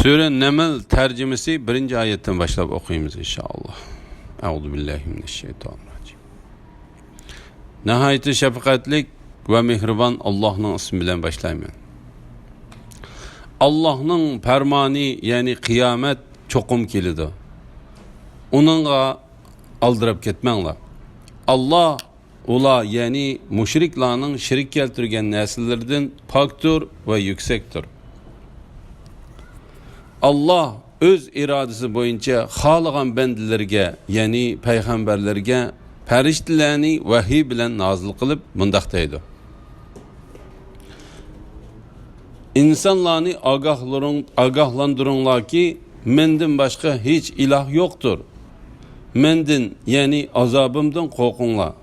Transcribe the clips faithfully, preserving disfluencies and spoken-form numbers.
سۈرە نەمل تەرجىمىسى بىرىنچى ئايەتتىن باشلاپ ئوقۇيمىز، ئىنشائاللا. ئەئۇزۇ بىللاھى مىنەششەيتانىر راجىم. ناھايىتى شەپقەتلىك ۋە مېھرىبان ئاللاھنىڭ ئىسمى بىلەن باشلايمەن. ئاللاھنىڭ پەرمانى، يەنى قىيامەت چوقۇم كېلىدۇ. ئۇنىڭغا ئالدىراپ كەتمەڭلار. ئاللاھ ئۇلار، يەنى مۇشرىكلارنىڭ شېرىك كەلتۈرگەن نەرسىلىرىدىن پاكتۇر ۋە يۈكسەكتۇر. ئاللاھ ئۆز ئىرادىسى بويىچە خالىغان بەندىلىرىگە، يەنى پەيغەمبەرلىرىگە پەرىشتىلەرنى ۋەھىي بىلەن نازىل قىلىپ مۇنداق دەيدۇ: ئىنسانلارنى ئاگاھلىرىڭ-، ئاگاھلاندۇرۇڭلاركى، مەندىن باشقا ھېچ ئىلاھ يوقتۇر. مەندىن، يەنى ئازابىمدىن قورقۇڭلار.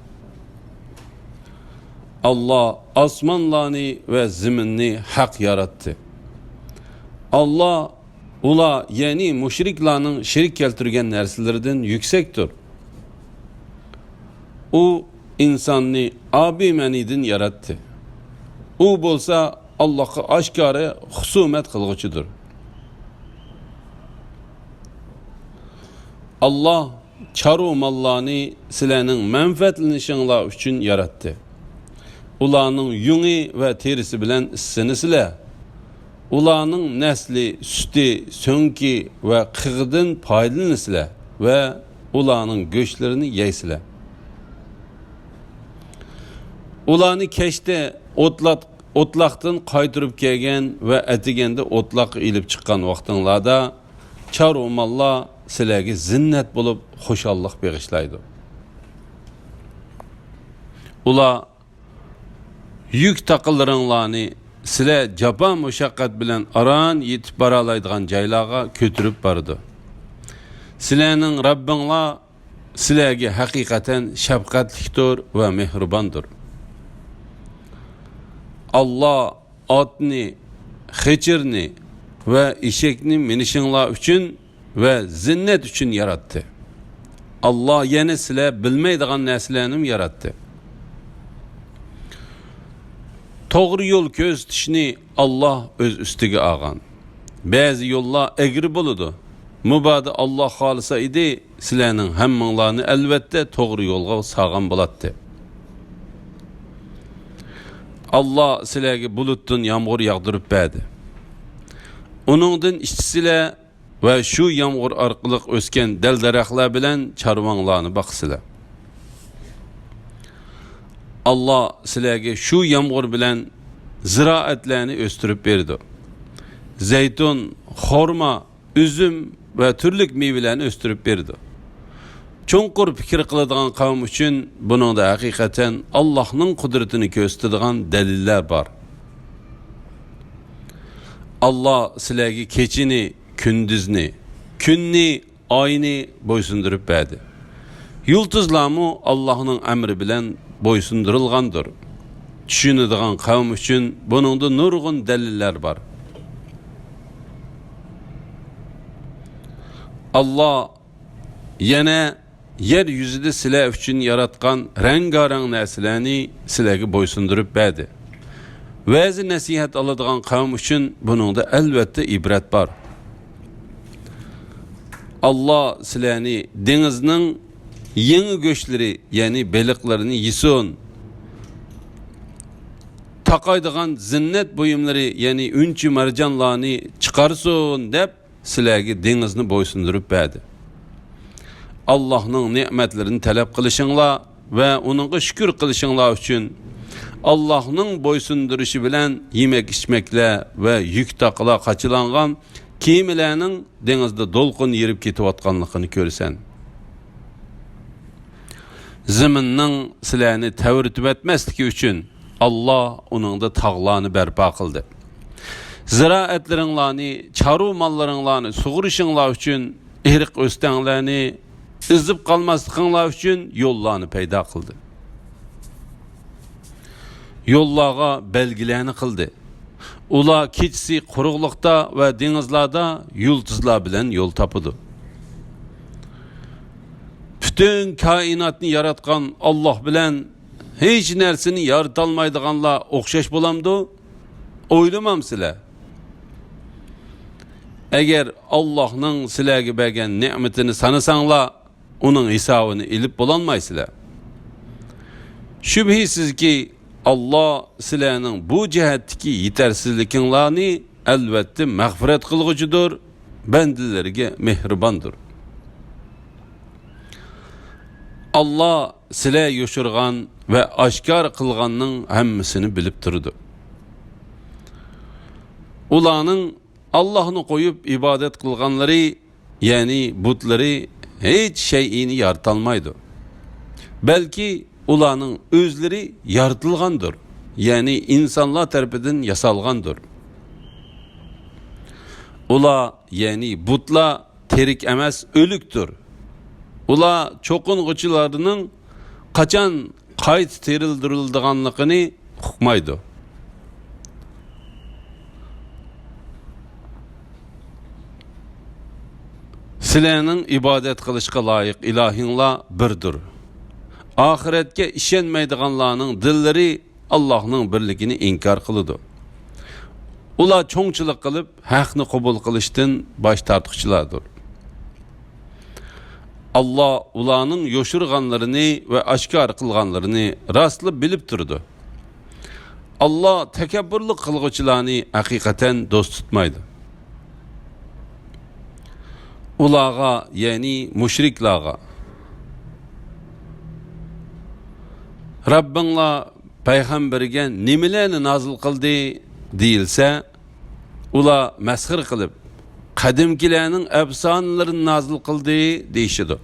ئاللاھ ئاسمانلارنى ۋە زېمىننى ھەق ياراتتى. ئاللاھ ئۇلار، يەنى مۇشرىكلارنىڭ شېرىك كەلتۈرگەن نەرسىلىرىدىن يۈكسەكتۇر. ئۇ ئىنساننى ئابىمەنىدىن ياراتتى. ئۇ بولسا ئاللاھقا ئاشكارا خۇسۇمەت قىلغۇچىدۇر. ئاللاھ چارۋا ماللارنى سىلەرنىڭ مەنپەئەتلىنىشىڭلار ئۈچۈن ياراتتى. ئۇلارنىڭ يۇڭى ۋە تېرىسى بىلەن ئىسسىنىسىلەر. ئۇلارنىڭ نەسلى، سۈتى، سۆڭىكى ۋە قىغىدىن پايدىلىنىسىلەر ۋە ئۇلارنىڭ گۆشلىرىنى يەيسىلەر. ئۇلارنى كەچتە ئوتلاق-، ئوتلاقتىن قايتۇرۇپ كەلگەن ۋە ئەتىگەندە ئوتلاققا ئېلىپ چىققان ۋاقتىڭلاردا، چارۋا ماللار سىلەرگە زىننەت بولۇپ، خۇشاللىق بېغىشلايدۇ. ئۇلار يۈك تاقىلىرىڭلارنى سىلەر جاپا-مۇشەققەت بىلەن ئاران يېتىپ بارالايدىغان جايلارغا كۆتۈرۈپ بارىدۇ. سىلەرنىڭ رەببىڭلار سىلەرگە ھەقىقەتەن شەپقەتلىكتۇر ۋە مېھرىباندۇر. ئاللاھ ئاتنى، خېچىرنى ۋە ئېشەكنى مىنىشىڭلار ئۈچۈن ۋە زىننەت ئۈچۈن ياراتتى. ئاللاھ يەنە سىلەر بىلمەيدىغان نەرسىلەرنىمۇ ياراتتى. توغرا يول كۆرسىتىشنى ئاللاھ ئۆز ئۈستىگە ئالغان. بەزى يوللار ئەگرى بولىدۇ. مۇبادا ئاللاھ خالىسا ئىدى، سىلەرنىڭ ھەممىڭلارنى ئەلۋەتتە توغرا يولغا سالغان بولاتتى. ئاللاھ سىلەرگە بۇلۇتتىن يامغۇر ياغدۇرۇپ بەردى. ئۇنىڭدىن ئىچىسىلەر ۋە شۇ يامغۇر ئارقىلىق ئۆسكەن دەل-دەرەخلەر بىلەن چارۋاڭلارنى باقىسىلەر. ئاللاھ سىلەرگە شۇ يامغۇر بىلەن زىرائەتلەرنى ئۆستۈرۈپ بېرىدۇ. زەيتۇن، خورما، ئۈزۈم ۋە تۈرلۈك مېۋىلەرنى ئۆستۈرۈپ بېرىدۇ. چوڭقۇر پىكىر قىلىدىغان قەۋم ئۈچۈن بۇنىڭدا ھەقىقەتەن ئاللاھنىڭ قۇدرىتىنى كۆرسىتىدىغان دەلىللەر بار. ئاللاھ سىلەرگە كېچىنى، كۈندۈزنى، كۈننى، ئاينى بويسۇندۇرۇپ بەردى. يۇلتۇزلارمۇ ئاللاھنىڭ ئەمرى بىلەن بويسۇندۇرۇلغاندۇر. چۈشىنىدىغان قەۋم ئۈچۈن بۇنىڭدا نۇرغۇن دەلىللەر بار. ئاللاھ يەنە يەر يۈزىدە سىلەر ئۈچۈن ياراتقان رەڭگارەڭ نەرسىلەرنى سىلەرگە بويسۇندۇرۇپ بەردى. ۋەزى نەسىھەت ئالىدىغان قەۋم ئۈچۈن بۇنىڭدا ئەلۋەتتە ئىبرەت بار. ئاللاھ سىلەرنى دېڭىزنىڭ يېڭى گۆشلىرى، يەنى بېلىقلىرىنى يېسۇن، تاقايدىغان زىننەت بۇيۇملىرى، يەنى ئۈنچە مەرجانلارنى چىقارسۇن دەپ سىلەرگە دېڭىزنى بويسۇندۇرۇپ بەردى. ئاللاھنىڭ نېمەتلىرىنى تەلەپ قىلىشىڭلار ۋە ئۇنىڭغا شۈكۈر قىلىشىڭلار ئۈچۈن، ئاللاھنىڭ بويسۇندۇرۇشى بىلەن يېمەك-ئىچمەكلەر ۋە يۈك تاقىلار قاچىلانغان كېمىلەرنىڭ دېڭىزدا دولقۇن يېرىپ كېتىۋاتقانلىقىنى كۆرىسەن. زېمىننىڭ سىلەرنى تەۋرىتىۋەتمەسلىكى ئۈچۈن، ئاللاھ ئۇنىڭدا تاغلارنى بەرپا قىلدى. زىرائەتلىرىڭلارنى، چارۋا ماللىرىڭلارنى سۇغىرىشىڭلار ئۈچۈن، ئېرىق-ئۆستەڭلەرنى ئېزىپ قالماسلىقىڭلار ئۈچۈن يوللارنى پەيدا قىلدى. يوللارغا بەلگىلەرنى قىلدى. ئۇلار كېچىسى قۇرۇقلۇقتا ۋە دېڭىزلاردا يۇلتۇزلار بىلەن يول تاپىدۇ. پۈتۈن كائىناتنى ياراتقان ئاللاھ بىلەن ھېچ نەرسىنى يارىتالمايدىغانلار ئوخشاش بولامدۇ؟ ئويلىمامسىلەر؟ ئەگەر ئاللاھنىڭ سىلەرگە بەرگەن نېمىتىنى سانىساڭلار، ئۇنىڭ ھېسابىنى ئېلىپ بولالمايسىلەر. شۈبھىسىزكى، ئاللا سىلەرنىڭ بۇ جەھەتتىكى يېتەرسىزلىكىڭلارنى ئەلۋەتتە مەغپىرەت قىلغۇچىدۇر، بەندىلىرىگە مېھرىباندۇر. ئاللا سىلەر يوشۇرغان ۋە ئاشكارا قىلغاننىڭ ھەممىسىنى بىلىپ تۇرىدۇ. ئۇلارنىڭ ئاللاھنى قويۇپ ئىبادەت قىلغانلىرى، يەنى بۇتلىرى ھېچ شەيئىنى يارىتالمايدۇ. بەلكى ئۇلارنىڭ ئۆزلىرى يارىتىلغاندۇر، يەنى ئىنسانلار تەرىپىدىن ياسالغاندۇر. ئۇلار، يەنى بۇتلار تىرىك ئەمەس، ئۆلۈكتۇر. ئۇلار چوقۇنغۇچىلارنىڭ قاچان قايتا تىرىلدۈرۈلىدىغانلىقىنى ئۇقمايدۇ. سىلەرنىڭ ئىبادەت قىلىشقا لايىق ئىلاھىڭلار بىردۇر. ئاخىرەتكە ئىشەنمەيدىغانلارنىڭ دىللىرى ئاللاھنىڭ بىرلىكىنى ئىنكار قىلىدۇ. ئۇلار چوڭچىلىق قىلىپ، ھەقنى قوبۇل قىلىشتىن باش تارتقۇچىلاردۇر. ئاللا ئۇلارنىڭ يوشۇرغانلىرىنى ۋە ئاشكارا قىلغانلىرىنى راستلا بىلىپ تۇرىدۇ. ئاللا تەكەببۇرلۇق قىلغۇچىلارنى ھەقىقەتەن دوست تۇتمايدۇ. ئۇلارغا، يەنى مۇشرىكلارغا، رەببىڭلار پەيغەمبەرگە نېمىلەرنى نازىل قىلدى؟ دېيىلسە، ئۇلار مەسخىرە قىلىپ، قەدىمكىلەرنىڭ ئەپسانىلىرىنى نازىل قىلدى، دېيىشىدۇ.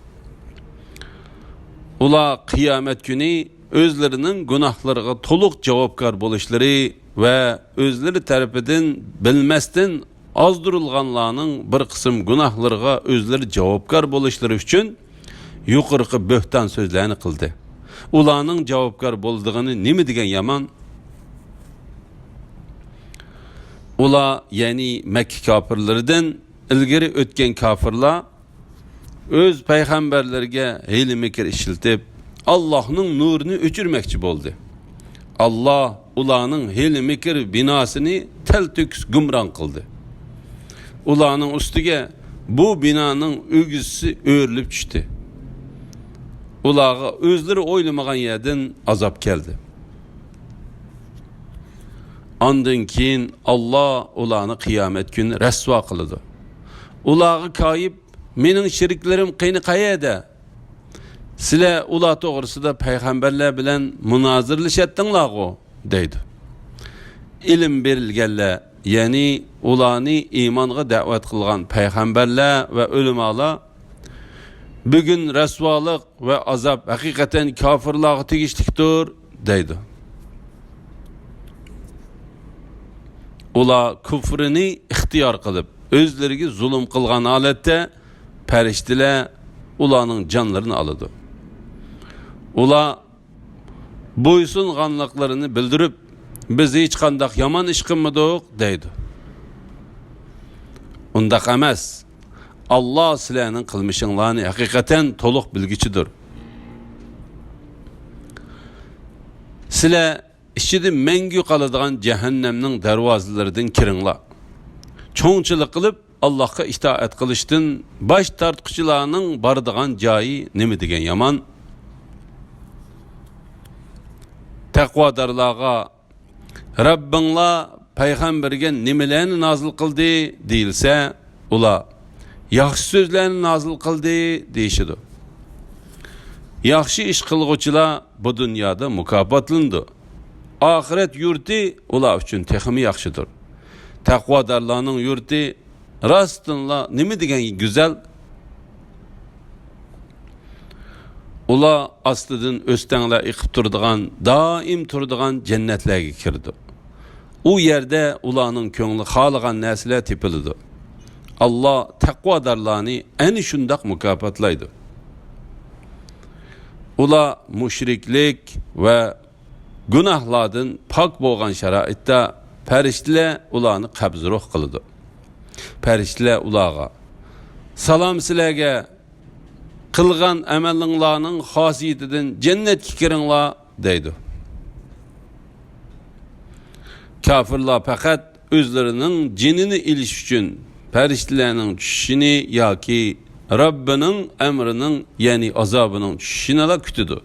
ئۇلار قىيامەت كۈنى ئۆزلىرىنىڭ گۇناھلىرىغا تولۇق جاۋابكار بولۇشلىرى ۋە ئۆزلىرى تەرىپىدىن بىلمەستىن ئازدۇرۇلغانلارنىڭ بىر قىسىم گۇناھلىرىغا ئۆزلىرى جاۋابكار بولۇشلىرى ئۈچۈن يۇقىرىقى بۆھتان سۆزلەرنى قىلدى. ئۇلارنىڭ جاۋابكار بولىدىغىنى نېمە دېگەن يامان! ئۇلار، يەنى مەككە كاپىرلىرىدىن ئىلگىرى ئۆتكەن كاپىرلار ئۆز پەيغەمبەرلىرىگە ھىيلە-مىكىر ئىشلىتىپ، ئاللاھنىڭ نۇرىنى ئۆچۈرمەكچى بولدى. ئاللا ئۇلارنىڭ ھىيلە-مىكىر بىناسىنى تەلتۆكۈس گۇمران قىلدى. ئۇلارنىڭ ئۈستىگە بۇ بىنانىڭ ئۆگزىسى ئۆرۈلۈپ چۈشتى. ئۇلارغا ئۆزلىرى ئويلىمىغان يەردىن ئازاب كەلدى. ئاندىن كېيىن ئاللا ئۇلارنى قىيامەت كۈنى رەسۋا قىلىدۇ. ئۇلارغا كايىپ، مېنىڭ شېرىكلىرىم قېنى قەيەردە؟ سىلەر ئۇلار توغرىسىدا پەيغەمبەرلەر بىلەن مۇنازىرىلىشەتتىڭلارغۇ، دەيدۇ. ئىلىم بېرىلگەنلەر، يەنى ئۇلارنى ئىمانغا دەۋەت قىلغان پەيغەمبەرلەر ۋە ئۆلىمالار، بۈگۈن رەسۋالىق ۋە ئازاب ھەقىقەتەن كاپىرلارغا تېگىشلىكتۇر، دەيدۇ. ئۇلار كۇفرىنى ئىختىيار قىلىپ، ئۆزلىرىگە زۇلۇم قىلغان ھالەتتە، پەرىشتىلەر ئۇلارنىڭ جانلىرىنى ئالىدۇ. ئۇلار بويسۇنغانلىقلىرىنى بىلدۈرۈپ، بىز ھېچقانداق يامان ئىش قىلمىدۇق، دەيدۇ. ئۇنداق ئەمەس. ئاللا سىلەرنىڭ قىلمىشىڭلارنى ھەقىقەتەن تولۇق بىلگۈچىدۇر. سىلەر ئىچىدە مەڭگۈ قالىدىغان جەھەننەمنىڭ دەرۋازىلىرىدىن كىرىڭلار. چوڭچىلىق قىلىپ، ئاللاھقا ئىتائەت قىلىشتىن باش تارتقۇچىلارنىڭ بارىدىغان جايى نېمە دېگەن يامان! تەقۋادارلارغا، رەببىڭلار پەيغەمبەرگە نېمىلەرنى نازىل قىلدى؟ دېيىلسە، ئۇلار، ياخشى سۆزلەرنى نازىل قىلدى، دېيىشىدۇ. ياخشى ئىش قىلغۇچىلار بۇ دۇنيادا مۇكاپاتلىنىدۇ. ئاخىرەت يۇرتى ئۇلار ئۈچۈن تېخىمۇ ياخشىدۇر. تەقۋادارلارنىڭ يۇرتى راستتىنلا نېمە دېگەن گۈزەل! ئۇلار ئاستىدىن ئۆستەڭلەر ئېقىپ تۇرىدىغان، دائىم تۇرىدىغان جەننەتلەرگە كىرىدۇ. ئۇ يەردە ئۇلارنىڭ كۆڭلى خالىغان نەرسىلەر تېپىلىدۇ. ئاللا تەقۋادارلارنى ئەنە شۇنداق مۇكاپاتلايدۇ. ئۇلار مۇشرىكلىك ۋە گۇناھلاردىن پاك بولغان شارائىتتا پەرىشتىلەر ئۇلارنى قەبزى روھ قىلىدۇ. پەرىشتىلەر ئۇلارغا، سالام سىلەرگە، قىلغان ئەمەلىڭلارنىڭ خاسىيىتىدىن جەننەتكە كىرىڭلار، دەيدۇ. كاپىرلار پەقەت ئۆزلىرىنىڭ جېنىنى ئېلىش ئۈچۈن پەرىشتىلەرنىڭ چۈشۈشىنى ياكى رەببىنىڭ ئەمرىنىڭ، يەنى ئازابىنىڭ چۈشۈشىنىلا كۈتىدۇ.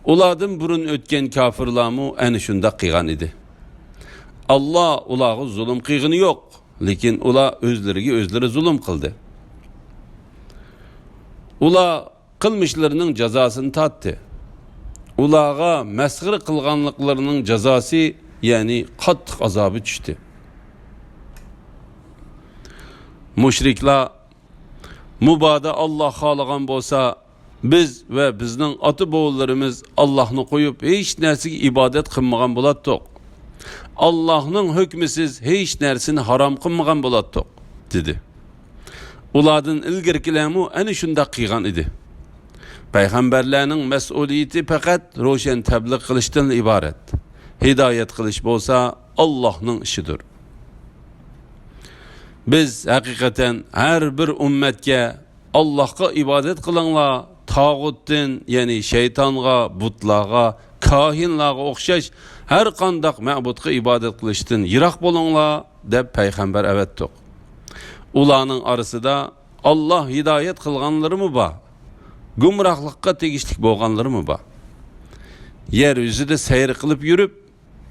ئۇلاردىن بۇرۇن ئۆتكەن كاپىرلارمۇ ئەنە شۇنداق قىلغان ئىدى. ئاللا ئۇلارغا زۇلۇم قىلغىنى يوق، لېكىن ئۇلار ئۆزلىرىگە ئۆزلىرى زۇلۇم قىلدى. ئۇلار قىلمىشلىرىنىڭ جازاسىنى تارتتى. ئۇلارغا مەسخىرە قىلغانلىقلىرىنىڭ جازاسى، يەنى قاتتىق ئازابى چۈشتى. مۇشرىكلار، مۇبادا ئاللا خالىغان بولسا، بىز ۋە بىزنىڭ ئاتا-بوۋىلىرىمىز ئاللاھنى قويۇپ ھېچ نەرسىگە ئىبادەت قىلمىغان بولاتتۇق. ئاللاھنىڭ ھۆكمىسىز ھېچ نەرسىنى ھارام قىلمىغان بولاتتۇق، دېدى. ئۇلاردىن ئىلگىرىكىلەرمۇ ئەنە شۇنداق قىلغان ئىدى. پەيغەمبەرلەرنىڭ مەسئۇلىيىتى پەقەت روشەن تەبلىغ قىلىشتىن ئىبارەت. ھىدايەت قىلىش بولسا ئاللاھنىڭ ئىشىدۇر. بىز ھەقىقەتەن ھەر بىر ئۈممەتكە ئاللاھقا ئىبادەت قىلىڭلار، تاغۇتتىن، يەنى شەيتانغا، بۇتلارغا، كاھىنلارغا ئوخشاش ھەر قانداق مەبۇدقا ئىبادەت قىلىشتىن يىراق بولۇڭلار، دەپ پەيغەمبەر ئەۋەتتۇق. ئۇلارنىڭ ئارىسىدا ئاللاھ ھىدايەت قىلغانلىرىمۇ بار، گۇمراھلىققا تېگىشلىك بولغانلىرىمۇ بار. يەر يۈزىدە سەير قىلىپ يۈرۈپ،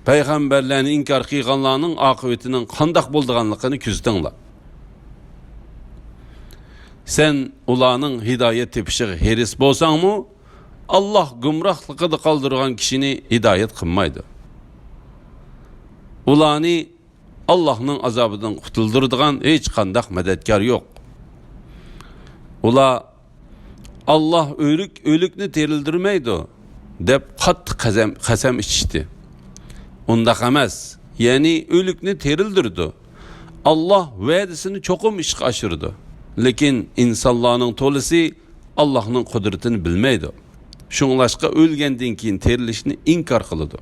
پەيغەمبەرلەرنى ئىنكار قىلغانلارنىڭ ئاقىۋىتىنىڭ قانداق بولىدىغانلىقىنى كۆزىتىڭلار. سەن ئۇلارنىڭ ھىدايەت تېپىشىغا ھېرىس بولساڭمۇ، ئاللاھ گۇمراھلىقىدا قالدۇرغان كىشىنى ھىدايەت قىلمايدۇ. ئۇلارنى ئاللاھنىڭ ئازابىدىن قۇتۇلدۇرىدىغان ھېچقانداق مەدەتكار يوق. ئۇلار، «ئاللاھ ئۆلۈك، ئۆلۈكنى تىرىلدۈرمەيدۇ» دەپ قاتتىق قەسەم، قەسەم ئىچىشتى. ئۇنداق ئەمەس، يەنى ئۆلۈكنى تىرىلدۈرىدۇ. ئاللاھ ۋەدىسىنى چوقۇم ئىشقا ئاشۇرىدۇ. لېكىن ئىنسانلارنىڭ تولىسى ئاللاھنىڭ قۇدرىتىنى بىلمەيدۇ. شۇڭلاشقا ئۆلگەندىن كېيىن تىرىلىشنى ئىنكار قىلىدۇ.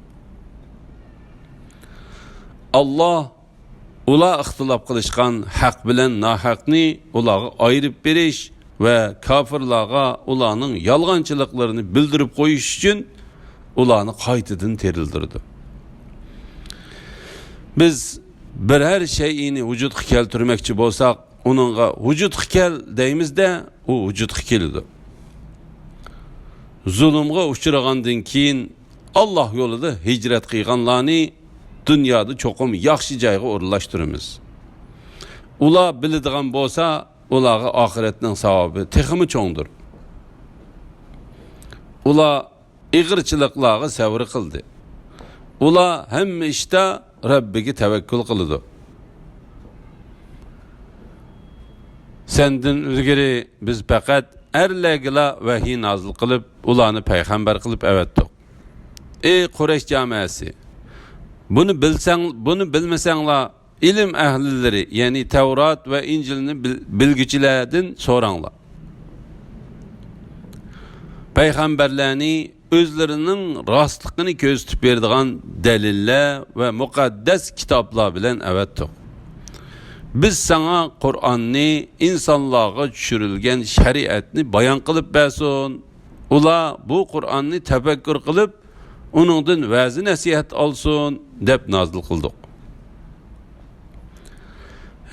ئاللاھ ئۇلار ئىختىلاپ قىلىشقان ھەق بىلەن ناھەقنى ئۇلارغا ئايرىپ بېرىش ۋە كاپىرلارغا ئۇلارنىڭ يالغانچىلىقلىرىنى بىلدۈرۈپ قويۇش ئۈچۈن ئۇلارنى قايتىدىن تىرىلدۈرىدۇ. بىز بىرەر شەيئىنى ۋۇجۇدقا كەلتۈرمەكچى بولساق، ئۇنىڭغا «ۋۇجۇدقا كەل» دەيمىز-دە، ئۇ ۋۇجۇدقا كېلىدۇ. زۇلۇمغا ئۇچرىغاندىن كېيىن، ئاللاھ يولىدا ھىجرەت قىلغانلارنى دۇنيادا چوقۇم ياخشى جايغا ئورۇنلاشتۇرىمىز. ئۇلار بىلىدىغان بولسا، ئۇلارغا ئاخىرەتنىڭ ساۋابى تېخىمۇ چوڭدۇر. ئۇلار ئېغىرچىلىقلارغا سەۋر قىلدى. ئۇلار ھەممە ئىشتا رەببىگە تەۋەككۈل قىلىدۇ. سەندىن ئىلگىرى بىز پەقەت ئەرلەرگىلا ۋەھىي نازىل قىلىپ، ئۇلارنى پەيغەمبەر قىلىپ ئەۋەتتۇق. ئەي قۇرەيش جامائەسى! بۇنى بىلسەڭ، بۇنى بىلمىسەڭلار، ئىلىم ئەھلىلىرى، يەنى تەۋرات ۋە ئىنجىلنى بىل-، بىلگۈچىلەردىن سوراڭلار. پەيغەمبەرلەرنى ئۆزلىرىنىڭ راستلىقىنى كۆرسىتىپ بېرىدىغان دەلىللەر ۋە مۇقەددەس كىتابلار بىلەن ئەۋەتتۇق. بىز ساڭا قۇرئاننى، ئىنسانلارغا چۈشۈرۈلگەن شەرىئەتنى بايان قىلىپ بەرسۇن. ئۇلار بۇ قۇرئاننى تەپەككۇر قىلىپ، ئۇنىڭدىن ۋەزى-نەسىھەت ئالسۇن، دەپ نازىل قىلدۇق.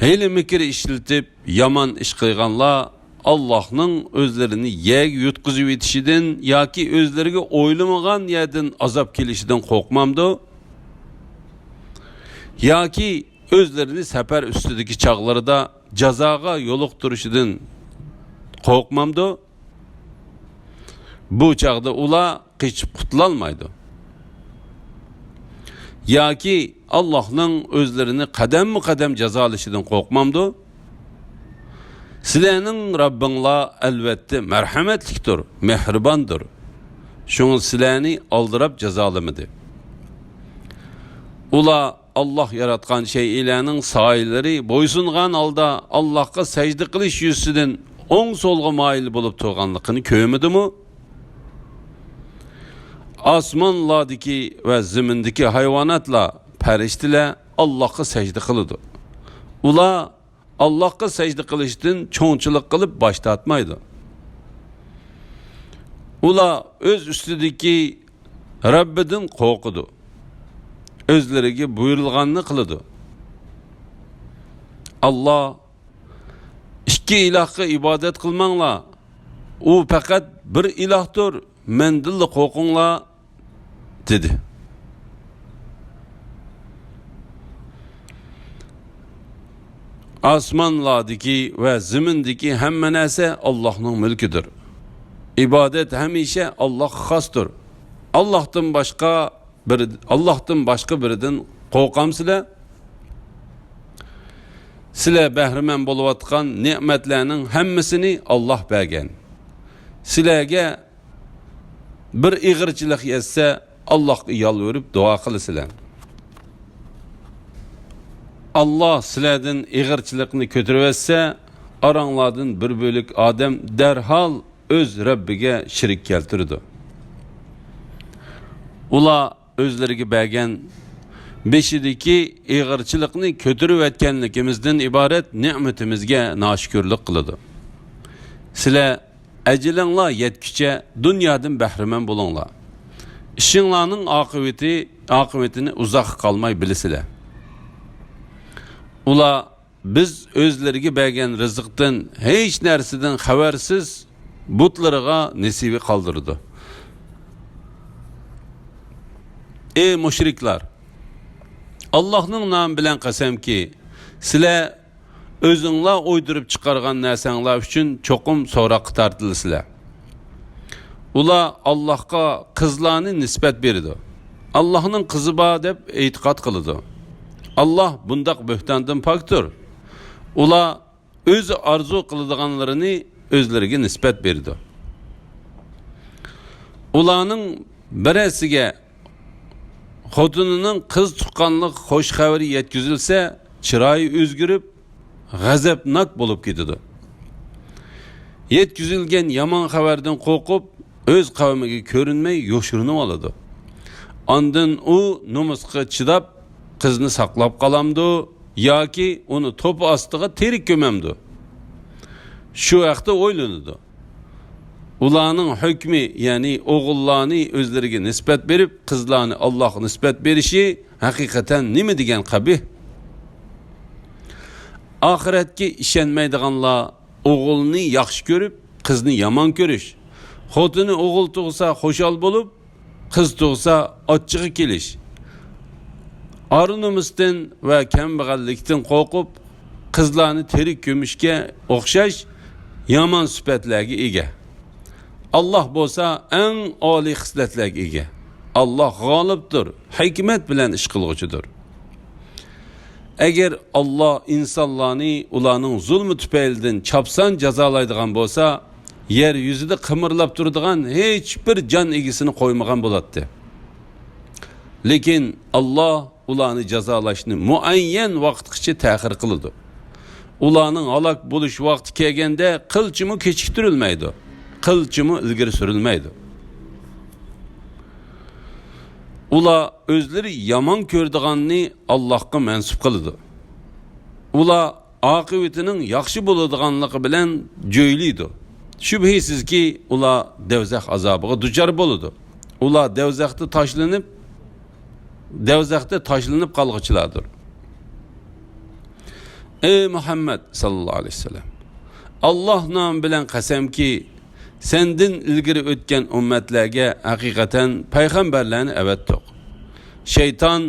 ھىيلە-مىكىر ئىشلىتىپ، يامان ئىش قىلغانلار ئاللاھنىڭ ئۆزلىرىنى يەرگە يۇتقۇزۇۋېتىشىدىن ياكى ئۆزلىرىگە ئويلىمىغان يەردىن ئازاب كېلىشىدىن قورقمامدۇ؟ ياكى ئۆزلىرىنى سەپەر ئۈستىدىكى چاغلىرىدا جازاغا يولۇقتۇرۇشىدىن قورقمامدۇ؟ بۇ چاغدا ئۇلار قېچىپ قۇتۇلالمايدۇ. ياكى ئاللاھنىڭ ئۆزلىرىنى قەدەممۇ قەدەم جازالىشىدىن قورقمامدۇ؟ سىلەرنىڭ رەببىڭلار ئەلۋەتتە مەرھەمەتلىكتۇر، مېھرىباندۇر. شۇڭا سىلەرنى ئالدىراپ جازالىمىدى. ئۇلار ئاللاھ ياراتقان شەيئىلەرنىڭ سايىلىرى بويسۇنغان ھالدا ئاللاھقا سەجدە قىلىش يۈزىسىدىن ئوڭ-سولغا مايىل بولۇپ تۇرغانلىقىنى كۆرمىدىمۇ؟ ئاسمانلاردىكى ۋە زېمىندىكى ھايۋاناتلار، پەرىشتىلەر ئاللاھقا سەجدە قىلىدۇ. ئۇلار ئاللاھقا سەجدە قىلىشتىن چوڭچىلىق قىلىپ باش تارتمايدۇ. ئۇلار ئۆز ئۈستىدىكى رەببىدىن قورقىدۇ. ئۆزلىرىگە بۇيرۇلغاننى قىلىدۇ. ئاللا، ئىككى ئىلاھقا ئىبادەت قىلماڭلار، ئۇ پەقەت بىر ئىلاھتۇر، مەندىنلا قورقۇڭلار، دېدى. ئاسمانلاردىكى ۋە زېمىندىكى ھەممە نەرسە ئاللاھنىڭ مۈلكىدۇر. ئىبادەت ھەمىشە ئاللاھقا خاستۇر. ئاللاھتىن باشقا بىر، ئاللاھتىن باشقا بىرىدىن قورقامسىلەر؟ سىلەر بەھرىمەن بولۇۋاتقان نېمەتلەرنىڭ ھەممىسىنى ئاللاھ بەرگەن. سىلەرگە بىر ئېغىرچىلىق يەتسە، ئاللاھقا يالۋۇرۇپ دۇئا قىلىسىلەر. ئاللاھ سىلەردىن ئېغىرچىلىقنى كۆتۈرۈۋەتسە، ئاراڭلاردىن بىر بۆلەك ئادەم دەرھال ئۆز رەببىگە شېرىك كەلتۈرىدۇ. ئۇلار ئۆزلىرىگە بەرگەن بېشىدىكى ئېغىرچىلىقنى كۆتۈرۈۋەتكەنلىكىمىزدىن ئىبارەت نېمىتىمىزگە ناشۈكۈرلۈك قىلىدۇ. سىلەر ئەجىلىڭلار يەتكۈچە دۇنيادىن بەھرىمەن بولۇڭلار. ئىشىڭلارنىڭ ئاقىۋىتى، ئاقىۋىتىنى ئۇزاققا قالماي بىلىسىلەر. ئۇلار بىز ئۆزلىرىگە بەرگەن رىزىقتىن ھېچ نەرسىدىن خەۋەرسىز بۇتلىرىغا نېسىۋە قالدۇرىدۇ. ئەي مۇشرىكلار! ئاللاھنىڭ نامى بىلەن قەسەمكى، سىلەر ئۆزۈڭلار ئويدۇرۇپ چىقارغان نەرسەڭلار ئۈچۈن چوقۇم سوراققا تارتىلىسىلەر. ئۇلار ئاللاھقا قىزلارنى نىسبەت بېرىدۇ. ئاللاھنىڭ قىزى بار دەپ ئېتىقاد قىلىدۇ. ئاللاھ بۇنداق بۆھتاندىن پاكتۇر. ئۇلار ئۆزى ئارزۇ قىلىدىغانلىرىنى ئۆزلىرىگە نىسبەت بېرىدۇ. ئۇلارنىڭ بىرەرسىگە خوتۇنىنىڭ قىز تۇغقانلىق خوش خەۋىرى يەتكۈزۈلسە، چىرايى ئۆزگىرىپ، غەزەپناك بولۇپ كېتىدۇ. يەتكۈزۈلگەن يامان خەۋەردىن قورقۇپ، ئۆز قەۋمىگە كۆرۈنمەي يوشۇرۇنۇۋالىدۇ. ئاندىن ئۇ نومۇسقا چىداپ، قىزنى ساقلاپ قالامدۇ ياكى ئۇنى توپا ئاستىغا تىرىك كۆمەمدۇ؟ شۇ ھەقتە ئويلىنىدۇ. ئۇلارنىڭ ھۆكمى، يەنى ئوغۇللارنى ئۆزلىرىگە نىسبەت بېرىپ، قىزلارنى ئاللاھقا نىسبەت بېرىشى ھەقىقەتەن نېمە دېگەن قەبىھ! ئاخىرەتكە ئىشەنمەيدىغانلار ئوغۇلنى ياخشى كۆرۈپ، قىزنى يامان كۆرۈش، خوتۇنى ئوغۇل تۇغسا خۇشال بولۇپ، قىز تۇغسا ئاچچىقى كېلىش، ئار-نومۇستىن ۋە كەمبەغەللىكتىن قورقۇپ، قىزلارنى تىرىك كۆمۈشكە ئوخشاش يامان سۈپەتلەرگە ئىگە. ئاللاھ بولسا ئەڭ ئالىي خىسلەتلەرگە ئىگە. ئاللاھ غالىبتۇر، ھېكمەت بىلەن ئىش قىلغۇچىدۇر. ئەگەر ئاللاھ ئىنسانلارنى ئۇلارنىڭ زۇلمى تۈپەيلىدىن چاپسان جازالايدىغان بولسا، يەر يۈزىدە قىمىرلاپ تۇرىدىغان ھېچبىر جان ئىگىسىنى قويمىغان بولاتتى. لېكىن ئاللاھ ئۇلارنى جازالاشنى مۇئەييەن ۋاقىتقىچە تەخىر قىلىدۇ. ئۇلارنىڭ ھالاك بولۇش ۋاقتى كەلگەندە قىلچىمۇ كېچىكتۈرۈلمەيدۇ، قىلچىمۇ ئىلگىرى سۈرۈلمەيدۇ. ئۇلار ئۆزلىرى يامان كۆرىدىغاننى ئاللاھقا مەنسۇپ قىلىدۇ. ئۇلار ئاقىۋىتىنىڭ ياخشى بولىدىغانلىقى بىلەن جۆيلەيدۇ. شۈبھىسىزكى، ئۇلار دەۋزەخ ئازابىغا دۇچار بولىدۇ. ئۇلار دەۋزەختە تاشلىنىپ، دەۋزەختە تاشلىنىپ قالغۇچىلاردۇر. ئەي مۇھەممەد ساللاللاھۇ ئەلەيھى ۋەسەللەم! ئاللاھ نامى بىلەن قەسەمكى، سەندىن ئىلگىرى ئۆتكەن ئۈممەتلەرگە ھەقىقەتەن پەيغەمبەرلەرنى ئەۋەتتۇق. شەيتان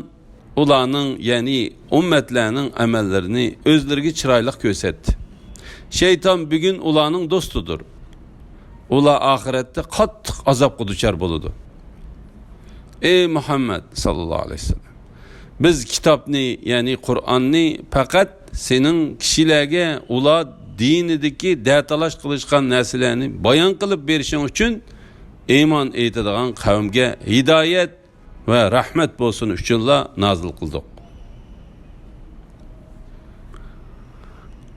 ئۇلارنىڭ، يەنى ئۈممەتلەرنىڭ ئەمەللىرىنى ئۆزلىرىگە چىرايلىق كۆرسەتتى. شەيتان بۈگۈن ئۇلارنىڭ دوستىدۇر. ئۇلار ئاخىرەتتە قاتتىق ئازابقا دۇچار بولىدۇ. ئەي مۇھەممەد ساللاللاھۇ ئەلەيھى ۋەسەللەم! بىز كىتابنى، يەنى قۇرئاننى پەقەت سېنىڭ كىشىلەرگە ئۇلار دىنىدىكى دەتالاش قىلىشقان نەرسىلەرنى بايان قىلىپ بېرىشىڭ ئۈچۈن، ئىمان ئېيتىدىغان قەۋمگە ھىدايەت ۋە رەھمەت بولسۇن ئۈچۈنلا نازىل قىلدۇق.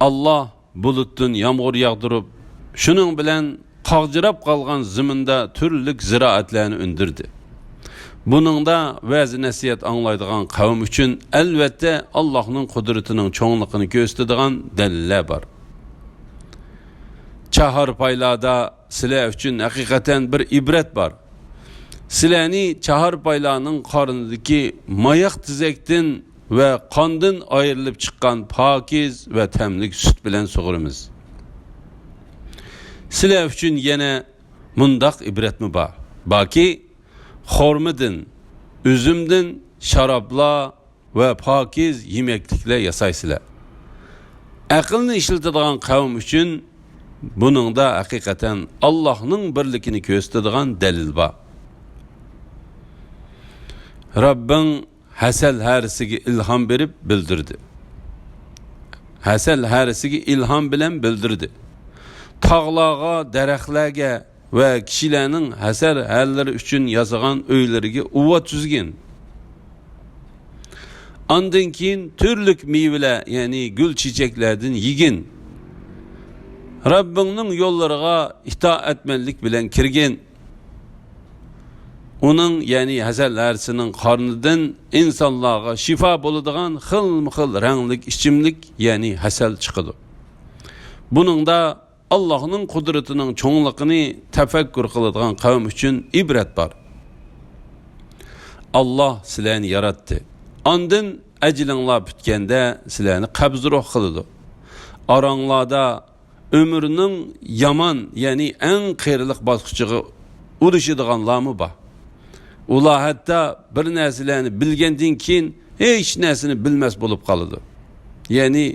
ئاللاھ بۇلۇتتىن يامغۇر ياغدۇرۇپ، شۇنىڭ بىلەن قاغجىراپ قالغان زېمىندا تۈرلۈك زىرائەتلەرنى ئۈندۈردى. بۇنىڭدا ۋەز-نەسىھەت ئاڭلايدىغان قەۋم ئۈچۈن، ئەلۋەتتە، ئاللاھنىڭ قۇدرىتىنىڭ چوڭلۇقىنى كۆرسىتىدىغان دەلىللەر بار. چاھارپايلاردا سىلەر ئۈچۈن ھەقىقەتەن بىر ئىبرەت بار. سىلەرنى چاھارپايلارنىڭ قارنىدىكى ماياق تېزەكتىن ۋە قاندىن ئايرىلىپ چىققان پاكىز ۋە تەملىك سۈت بىلەن سۇغىرىمىز. سىلەر ئۈچۈن يەنە مۇنداق ئىبرەتمۇ بار، باركى، خورمىدىن، ئۈزۈمدىن شارابلار ۋە پاكىز يېمەكلىكلەر ياسايسىلەر. ئەقىلنى ئىشلىتىدىغان قەۋم ئۈچۈن بۇنىڭدا ھەقىقەتەن ئاللاھنىڭ بىرلىكىنى كۆرسىتىدىغان دەلىل بار. رەببىڭ ھەسەل ھەرىسىگە ئىلھام بېرىپ بىلدۈردى. ھەسەل ھەرىسىگە ئىلھام بىلەن بىلدۈردى. تاغلارغا، دەرەخلەرگە ۋە كىشىلەرنىڭ ھەسەل ھەرىلىرى ئۈچۈن ياسىغان ئۆيلىرىگە ئۇۋا تۈزگىن. ئاندىن كېيىن تۈرلۈك مېۋىلەر، يەنى گۈل چېچەكلەردىن يېگىن. رەببىڭنىڭ يوللىرىغا ئىتائەتمەنلىك بىلەن كىرگىن. ئۇنىڭ، يەنى ھەسەل ھەرىسىنىڭ قارنىدىن ئىنسانلارغا شىپا بولىدىغان خىلمۇ خىل رەڭلىك ئىچىملىك، يەنى ھەسەل چىقىدۇ. بۇنىڭدا ئاللاھنىڭ قۇدرىتىنىڭ چوڭلۇقىنى تەپەككۇر قىلىدىغان قەۋم ئۈچۈن ئىبرەت بار. ئاللاھ سىلەرنى ياراتتى. ئاندىن ئەجىلىڭلار پۈتكەندە سىلەرنى قەبزى روھ قىلىدۇ. ئاراڭلاردا ئۆمۈرنىڭ يامان، يەنى ئەڭ قېرىلىق باسقۇچىغا ئۇرۇشىدىغانلارمۇ بار. ئۇلار ھەتتا بىر نەرسىلەرنى بىلگەندىن كېيىن ھېچ نەرسىنى بىلمەس بولۇپ قالىدۇ. يەنى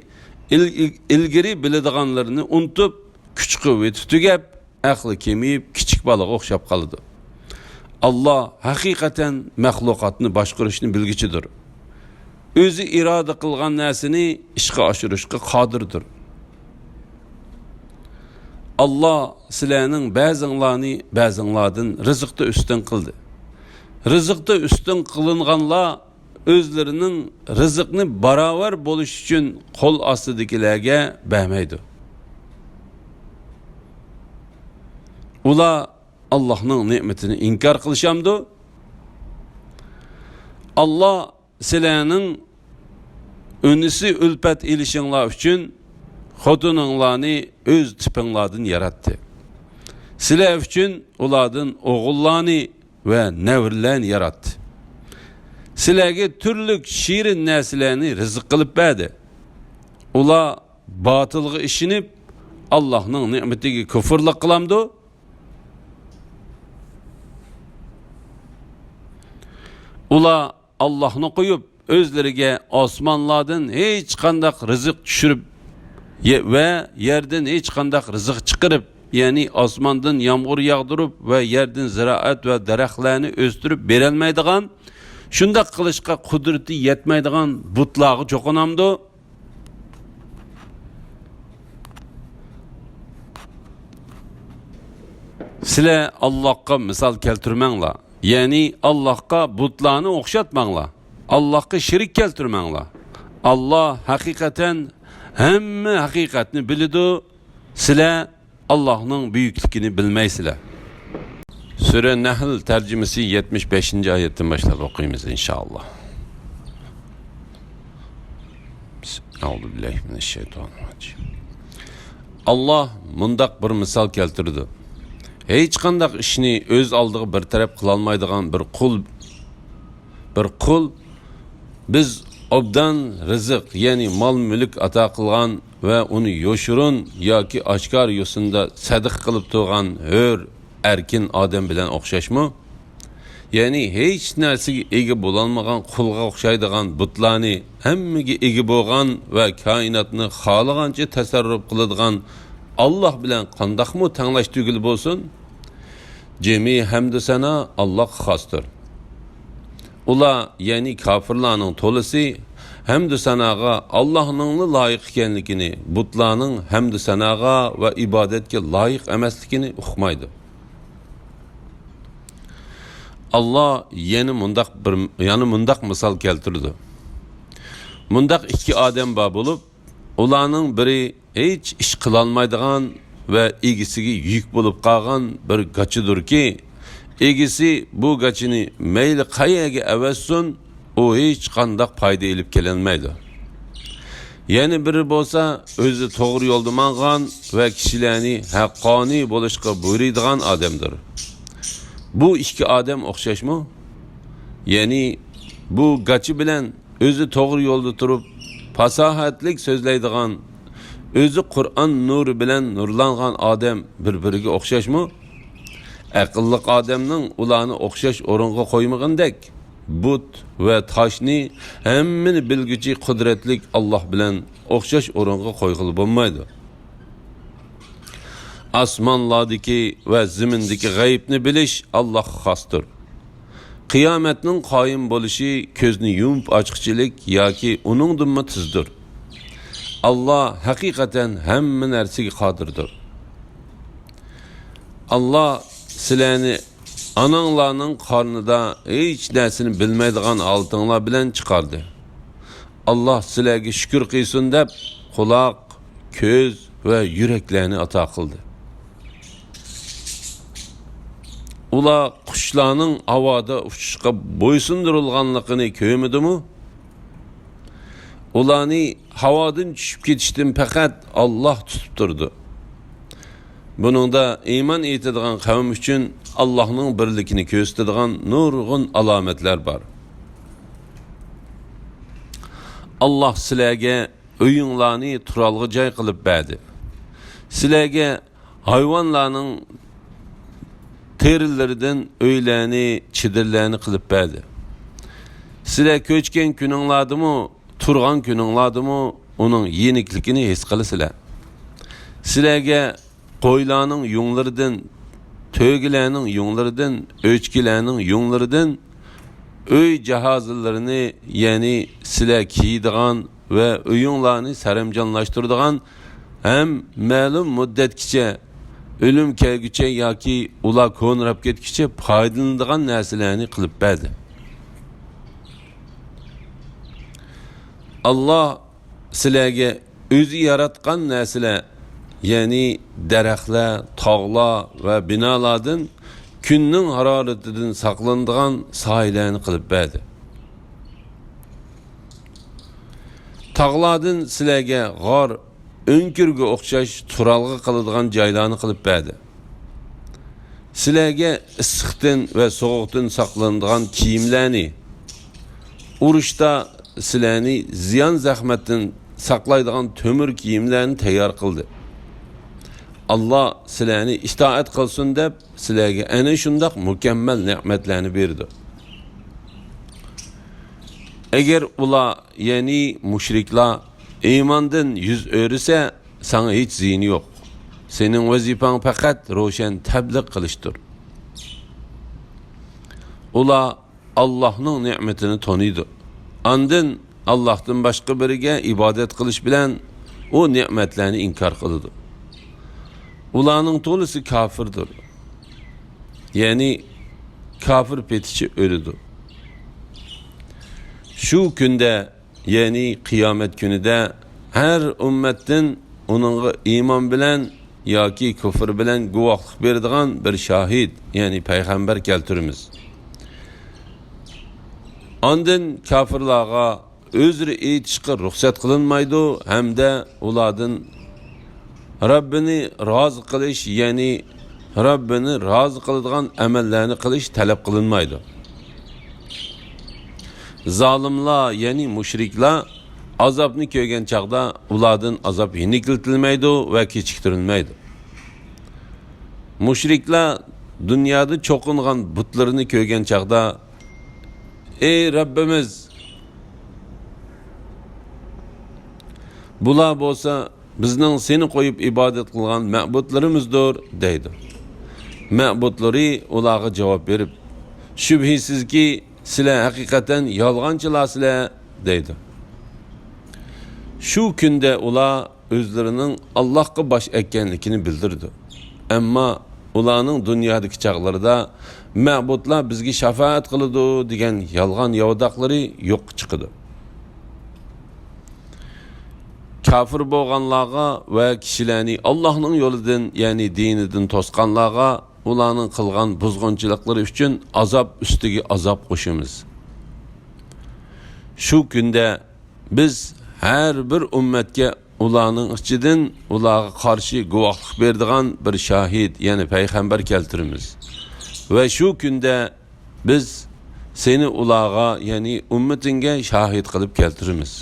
ئىل-، ئىل-، ئىلگىرى بىلىدىغانلىرىنى ئۇنتۇپ، كۈچ-قۇۋۋىتى تۈگەپ، ئەقلى كېمىيىپ، كىچىك بالىغا ئوخشاپ قالىدۇ. ئاللاھ ھەقىقەتەن مەخلۇقاتنى باشقۇرۇشنى بىلگۈچىدۇر. ئۆزى ئىرادە قىلغان نەرسىنى ئىشقا ئاشۇرۇشقا قادىردۇر. ئاللاھ سىلەرنىڭ بەزىڭلارنى بەزىڭلاردىن رىزىقتا ئۈستۈن قىلدى. رىزىقتا ئۈستۈن قىلىنغانلار ئۆزلىرىنىڭ رىزىقنى باراۋەر بولۇش ئۈچۈن قول ئاستىدىكىلەرگە بەرمەيدۇ. ئۇلار ئاللاھنىڭ نېمىتىنى ئىنكار قىلىشامدۇ؟ ئاللاھ سىلەرنىڭ ئۈنسى ئۈلپەت ئېلىشىڭلار ئۈچۈن خوتۇنۇڭلارنى ئۆز تىپىڭلاردىن ياراتتى. سىلەر ئۈچۈن ئۇلاردىن ئوغۇللارنى ۋە نەۋرىلەرنى ياراتتى. سىلەرگە تۈرلۈك شېرىن نەرسىلەرنى رىزىق قىلىپ بەردى. ئۇلار باتىلغا ئىشىنىپ، ئاللاھنىڭ نېمىتىگە كۇفرلۇق قىلامدۇ؟ ئۇلار ئاللاھنى قويۇپ، ئۆزلىرىگە ئاسمانلاردىن ھېچقانداق رىزىق چۈشۈرۈپ، يە-، ۋە يەردىن ھېچقانداق رىزىق چىقىرىپ، يەنى ئاسماندىن يامغۇر ياغدۇرۇپ ۋە يەردىن زىرائەت ۋە دەرەخلەرنى ئۆستۈرۈپ بېرەلمەيدىغان، شۇنداق قىلىشقا قۇدرىتى يەتمەيدىغان بۇتلارغا چوقۇنامدۇ؟ سىلەر ئاللاھقا مىسال كەلتۈرمەڭلار. يەنى ئاللاھقا بۇتلارنى ئوخشاتماڭلار. ئاللاھقا شېرىك كەلتۈرمەڭلار. ئاللاھ ھەقىقەتەن ھەممە ھەقىقەتنى بىلىدۇ. سىلەر ئاللاھنىڭ بۈيۈكلۈكىنى بىلمەيسىلەر. سۈرە نەھل تەرجىمىسى يەتمىش بەشىنچى ئايەتتىن باشلاپ ئوقۇيمىز، ئىنشائاللاھ. ئەئۇزۇ بىللاھى مىنەششەيتانىررەجىم. ئاللاھ مۇنداق بىر مىسال كەلتۈرىدۇ. ھېچقانداق ئىشنى ئۆز ئالدىغا بىر تەرەپ قىلالمايدىغان بىر قۇل، بىر قۇل، بىز ئوبدان رىزىق، يەنى مال-مۈلۈك ئاتا قىلغان ۋە ئۇنى يوشۇرۇن ياكى ئاشكارا يوسۇندا سەدىقە قىلىپ تۇرغان ھۆر، ئەركىن ئادەم بىلەن ئوخشاشمۇ؟ يەنى ھېچ نەرسىگە ئىگە بولالمىغان قۇلغا ئوخشايدىغان بۇتلارنى، ھەممىگە ئىگە بولغان ۋە كائىناتنى خالىغانچە تەسەررۇپ قىلىدىغان ئاللاھ بىلەن قانداقمۇ تەڭلەشتۈرگىلى بولسۇن؟ جىمى ھەمدۇ سانا ئاللاھقا خاستۇر. ئۇلار، يەنى كاپىرلارنىڭ تولىسى ھەمدۇ ساناغا ئاللاھنىڭلا لايىق ئىكەنلىكىنى، بۇتلارنىڭ ھەمدۇ ساناغا ۋە ئىبادەتكە لايىق ئەمەسلىكىنى ئۇقمايدۇ. ئاللاھ يەنە مۇنداق بىر، يەنە مۇنداق مىسال كەلتۈرىدۇ. مۇنداق ئىككى ئادەم بار بولۇپ، ئۇلارنىڭ بىرى ھېچ ئىش قىلالمايدىغان ۋە ئىگىسىگە يۈك بولۇپ قالغان بىر گاچىدۇركى، ئىگىسى بۇ گاچىنى مەيلى قەيەرگە ئەۋەتسۇن، ئۇ ھېچقانداق پايدا ئېلىپ كېلەلمەيدۇ. يەنە بىرى بولسا ئۆزى توغرا يولدا ماڭغان ۋە كىشىلەرنى ھەققانىي بولۇشقا بۇيرۇيدىغان ئادەمدۇر. بۇ ئىككى ئادەم ئوخشاشمۇ؟ يەنى بۇ گاچا بىلەن ئۆزى توغرا يولدا تۇرۇپ، پاساھەتلىك سۆزلەيدىغان، ئۆزى قۇرئان نۇرى بىلەن نۇرلانغان ئادەم بىر-بىرىگە ئوخشاشمۇ؟ ئەقىللىق ئادەمنىڭ ئۇلارنى ئوخشاش ئورۇنغا قويمىغىنىدەك، بۇت ۋە تاشنى، ھەممىنى بىلگۈچى قۇدرەتلىك ئاللاھ بىلەن ئوخشاش ئورۇنغا قويغىلى بولمايدۇ. ئاسمانلاردىكى ۋە زېمىندىكى غەيىبنى بىلىش ئاللاھقا خاستۇر. قىيامەتنىڭ قايىم بولۇشى كۆزنى يۇمۇپ ئاچقۇچىلىك ياكى ئۇنىڭدىنمۇ تېزدۇر. ئاللاھ ھەقىقەتەن ھەممە نەرسىگە قادىردۇر. ئاللاھ سىلەرنى ئاناڭلارنىڭ قارنىدا ھېچ نەرسىنى بىلمەيدىغان ھالىتىڭلار بىلەن چىقاردى. ئاللاھ سىلەرگە شۈكۈر قىلسۇن دەپ، قۇلاق، كۆز ۋە يۈرەكلەرنى ئاتا قىلدى. ئۇلار قۇشلارنىڭ ھاۋادا ئۇچۇشقا بويسۇندۇرۇلغانلىقىنى كۆرمىدىمۇ؟ ئۇلارنى ھاۋادىن چۈشۈپ كېتىشتىن پەقەت ئاللاھ تۇتۇپ تۇرىدۇ. بۇنىڭدا ئىمان ئېيتىدىغان قەۋم ئۈچۈن ئاللاھنىڭ بىرلىكىنى كۆرسىتىدىغان نۇرغۇن ئالامەتلەر بار. ئاللاھ سىلەرگە ئۆيۈڭلارنى تۇرالغۇ جاي قىلىپ بەردى. سىلەرگە ھايۋانلارنىڭ تېرىلىرىدىن ئۆيلەرنى، چېدىرلارنى قىلىپ بەردى. سىلەر كۆچكەن كۈنۈڭلاردىمۇ، تۇرغان كۈنۈڭلاردىمۇ ئۇنىڭ يېنىكلىكىنى ھېس قىلىسىلەر. سىلەرگە قويلارنىڭ يۇڭلىرىدىن، تۆگىلەرنىڭ يۇڭلىرىدىن، ئۆچكىلەرنىڭ يۇڭلىرىدىن ئۆي جاھازلىرىنى، يەنى سىلەر كىيىدىغان ۋە ئۆيۈڭلارنى سەرەمجانلاشتۇرىدىغان ھەم مەلۇم مۇددەتكىچە، ئۆلۈم كەلگۈچە ياكى ئۇلار كونىراپ كەتكۈچە پايدىلىنىدىغان نەرسىلەرنى قىلىپ بەردى. ئاللاھ سىلەرگە ئۆزى ياراتقان نەرسىلەر، يەنى دەرەخلەر، تاغلار ۋە بىنالاردىن كۈننىڭ ھارارىتىدىن ساقلىنىدىغان سايىلەرنى قىلىپ بەردى. تاغلاردىن سىلەرگە غار، ئۆڭكۈرگە ئوخشاش تۇرالغۇ قىلىدىغان جايلارنى قىلىپ بەردى. سىلەرگە ئىسسىقتىن ۋە سوغۇقتىن ساقلىنىدىغان كىيىملەرنى، ئۇرۇشتا سىلەرنى زىيان-زەخمەتتىن ساقلايدىغان تۆمۈر كىيىملەرنى تەييار قىلدى. ئاللاھ سىلەرنى ئىتائەت قىلسۇن دەپ، سىلەرگە ئەنە شۇنداق مۇكەممەل نېمەتلەرنى بېرىدۇ. ئەگەر ئۇلار، يەنى مۇشرىكلار، ئىماندىن يۈز ئۆرۈسە، ساڭا ھېچ زىيىنى يوق. سېنىڭ ۋەزىپەڭ پەقەت روشەن تەبلىغ قىلىشتۇر. ئۇلار ئاللاھنىڭ نېمىتىنى تونۇيدۇ. ئاندىن ئاللاھتىن باشقا بىرىگە ئىبادەت قىلىش بىلەن ئۇ نېمەتلەرنى ئىنكار قىلىدۇ. ئۇلارنىڭ تولىسى كاپىردۇر. يەنى كاپىر پېتىچە ئۆلىدۇ. شۇ كۈندە، يەنى قىيامەت كۈنىدە ھەر ئۈممەتتىن ئۇنىڭغا ئىمان بىلەن ياكى كۇفر بىلەن گۇۋاھلىق بېرىدىغان بىر شاھىت، يەنى پەيغەمبەر كەلتۈرىمىز. ئاندىن كاپىرلارغا ئۆزرە ئېيتىشقا رۇخسەت قىلىنمايدۇ ھەمدە ئۇلاردىن رەببىنى رازى قىلىش، يەنى رەببىنى رازى قىلىدىغان ئەمەللەرنى قىلىش تەلەپ قىلىنمايدۇ. زالىملار، يەنى مۇشرىكلار ئازابنى كۆرگەن چاغدا ئۇلاردىن ئازاب يېنىكلىتىلمەيدۇ ۋە كېچىكتۈرۈلمەيدۇ. مۇشرىكلار دۇنيادا چوقۇنغان بۇتلىرىنى كۆرگەن چاغدا، ئەي رەببىمىز! بۇلار بولسا بىزنىڭ سېنى قويۇپ ئىبادەت قىلغان مەبۇدلىرىمىزدۇر، دەيدۇ. مەبۇدلىرى ئۇلارغا جاۋاب بېرىپ، شۈبھىسىزكى، سىلەر ھەقىقەتەن يالغانچىلارسىلەر، دەيدۇ. شۇ كۈندە ئۇلار ئۆزلىرىنىڭ ئاللاھقا باش ئەگكەنلىكىنى بىلدۈرىدۇ. ئەمما ئۇلارنىڭ دۇنيادىكى چاغلىرىدا مەبۇدلار بىزگە شاپائەت قىلىدۇ دېگەن يالغان ياۋىداقلىرى يوققا چىقىدۇ. كاپىر بولغانلارغا ۋە كىشىلەرنى ئاللاھنىڭ يولىدىن، يەنى دىنىدىن توسقانلارغا ئۇلارنىڭ قىلغان بۇزغۇنچىلىقلىرى ئۈچۈن ئازاب ئۈستىگە ئازاب قوشىمىز. شۇ كۈندە بىز ھەر بىر ئۈممەتكە ئۇلارنىڭ ئىچىدىن ئۇلارغا قارشى گۇۋاھلىق بېرىدىغان بىر شاھىت، يەنى پەيغەمبەر كەلتۈرىمىز. ۋە شۇ كۈندە بىز سېنى ئۇلارغا، يەنى ئۈممىتىڭگە شاھىت قىلىپ كەلتۈرىمىز.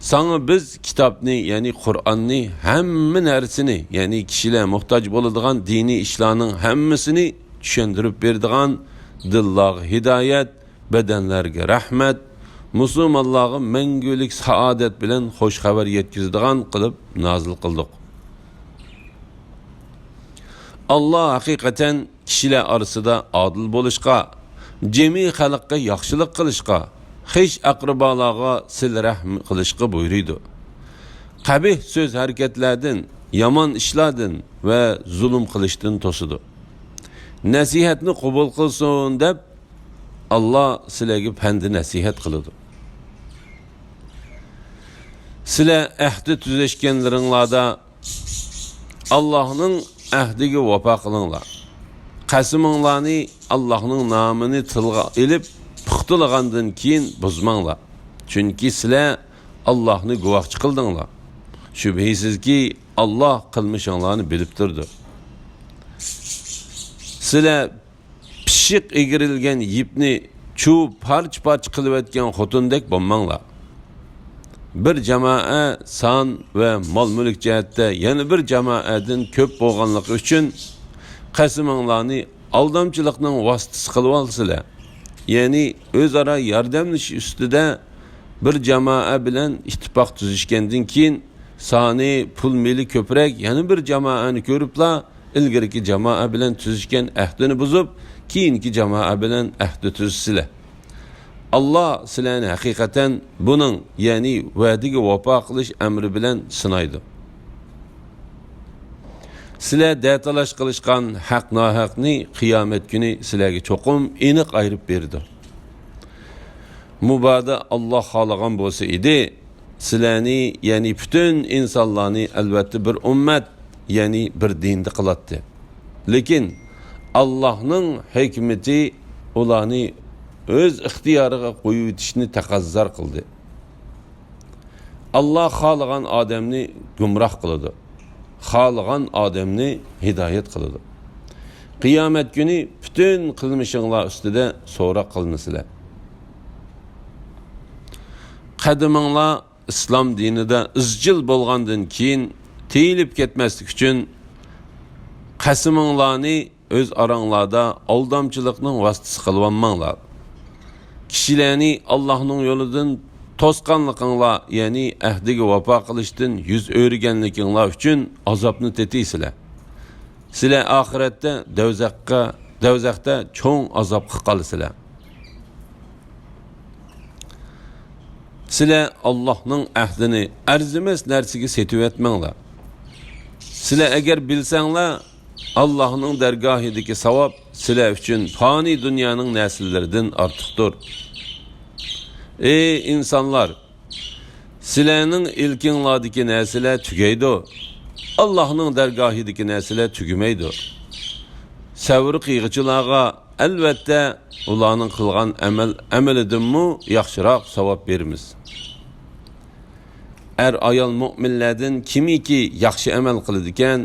ساڭا بىز كىتابنى، يەنى قۇرئاننى، ھەممە نەرسىنى، يەنى كىشىلەر موھتاج بولىدىغان دىنىي ئىشلارنىڭ ھەممىسىنى چۈشەندۈرۈپ بېرىدىغان، دىللارغا ھىدايەت، بەدەنلەرگە رەھمەت، مۇسۇلمانلارغا مەڭگۈلۈك سائادەت بىلەن خۇش خەۋەر يەتكۈزىدىغان قىلىپ نازىل قىلدۇق. ئاللا ھەقىقەتەن كىشىلەر ئارىسىدا ئادىل بولۇشقا، جىمى خەلققە ياخشىلىق قىلىشقا، خىش ئەقرىبالارغا سىلە رەھىم قىلىشقا بۇيرۇيدۇ. قەبىھ سۆز ھەرىكەتلەردىن، يامان ئىشلاردىن ۋە زۇلۇم قىلىشتىن توسىدۇ. نەسىھەتنى قوبۇل قىلسۇن دەپ، ئاللا سىلەرگە پەندى نەسىھەت قىلىدۇ. سىلەر ئەھدى تۈزۈشكەنلىرىڭلاردا ئاللاھنىڭ ئەھدىگە ۋاپا قىلىڭلار. قەسىمىڭلارنى ئاللاھنىڭ نامىنى تىلغا ئېلىپ پۇختىلىغاندىن كېيىن بۇزماڭلار. چۈنكى سىلەر ئاللاھنى گۇۋاھچى قىلدىڭلار. شۈبھىسىزكى، ئاللا قىلمىشىڭلارنى بىلىپ تۇرىدۇ. سىلەر پىششىق ئېگىرىلگەن يىپنى چۇۋۇپ پارچە-پارچە قىلىۋەتكەن خوتۇندەك بولماڭلار. بىر جامائە سان ۋە مال-مۈلۈك جەھەتتە يەنە بىر جامائەدىن كۆپ بولغانلىقى ئۈچۈن قەسىمىڭلارنى ئالدامچىلىقنىڭ ۋاسىتىسى قىلىۋالىسىلەر. يەنى ئۆزئارا ياردەملىشىش ئۈستىدە بىر جامائە بىلەن ئىتتىپاق تۈزۈشكەندىن كېيىن، سانى، پۇل-مېلى كۆپرەك يەنە بىر جامائەنى كۆرۈپلا، ئىلگىرىكى جامائە بىلەن تۈزۈشكەن ئەھدىنى بۇزۇپ، كېيىنكى جامائە بىلەن ئەھدى تۈزىسىلەر. ئاللا سىلەرنى ھەقىقەتەن بۇنىڭ، يەنى ۋەدىگە ۋاپا قىلىش ئەمرى بىلەن سىنايدۇ. سىلەر دەتالاش قىلىشقان ھەق-ناھەقنى قىيامەت كۈنى سىلەرگە چوقۇم ئېنىق ئايرىپ بېرىدۇ. مۇبادا ئاللا خالىغان بولسا ئىدى، سىلەرنى، يەنى پۈتۈن ئىنسانلارنى ئەلۋەتتە بىر ئۈممەت، يەنى بىر دىندا قىلاتتى. لېكىن ئاللاھنىڭ ھېكمىتى ئۇلارنى ئۆز ئىختىيارىغا قويۇۋېتىشنى تەقەززا قىلدى. ئاللا خالىغان ئادەمنى گۇمراھ قىلىدۇ، خالىغان ئادەمنى ھىدايەت قىلىدۇ. قىيامەت كۈنى پۈتۈن قىلمىشىڭلار ئۈستىدە سوراق قىلىنىسىلەر. قەدىمىڭلار ئىسلام دىنىدا ئىزچىل بولغاندىن كېيىن تىيىلىپ كەتمەسلىك ئۈچۈن، قەسىمىڭلارنى ئۆز ئاراڭلاردا ئالدامچىلىقنىڭ ۋاسىتىسى قىلىۋالماڭلار. كىشىلەرنى ئاللاھنىڭ يولىدىن توسقانلىقىڭلار، يەنى ئەھدىگە ۋاپا قىلىشتىن يۈز ئۆرۈگەنلىكىڭلار ئۈچۈن ئازابنى تېتىيسىلەر. سىلەر ئاخىرەتتە دوزاخقا، دوزاختا چوڭ ئازابقا قالىسىلەر. سىلەر ئاللاھنىڭ ئەھدىنى ئەرزىمەس نەرسىگە سېتىۋەتمەڭلار. سىلەر ئەگەر بىلسەڭلار، ئاللاھنىڭ دەرگاھىدىكى ساۋاب سىلەر ئۈچۈن پانىي دۇنيانىڭ نەرسىلىرىدىن ئارتۇقتۇر. ئەي ئىنسانلار! سىلەرنىڭ ئىلكىڭلاردىكى نەرسىلەر تۈگەيدۇ، ئاللاھنىڭ دەرگاھىدىكى نەرسىلەر تۈگىمەيدۇ. سەۋر قىلغۇچىلارغا، ئەلۋەتتە، ئۇلارنىڭ قىلغان ئەمەل، ئەمىلىدىنمۇ ياخشىراق ساۋاب بېرىمىز. ئەر-ئايال مۆمىنلەردىن كىمكى ياخشى ئەمەل قىلىدىكەن،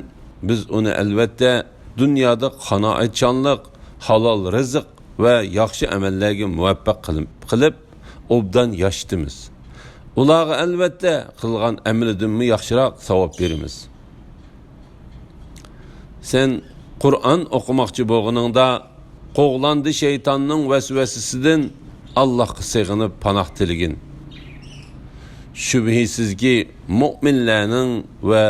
بىز ئۇنى، ئەلۋەتتە، دۇنيادا قانائەتچانلىق، ھالال رىزىق ۋە ياخشى ئەمەللەرگە مۇۋەپپەق قىلىپ، قىلىپ، ئوبدان ياشىتىمىز. ئۇلارغا، ئەلۋەتتە، قىلغان ئەمىلىدىنمۇ ياخشىراق ساۋاب بېرىمىز. سەن قۇرئان ئوقۇماقچى بولغىنىڭدا، قوغلاندى شەيتاننىڭ ۋەسۋەسىسىدىن ئاللاھقا سېغىنىپ پاناھ تىلىگىن. شۈبھىسىزكى، مۆمىنلەرنىڭ ۋە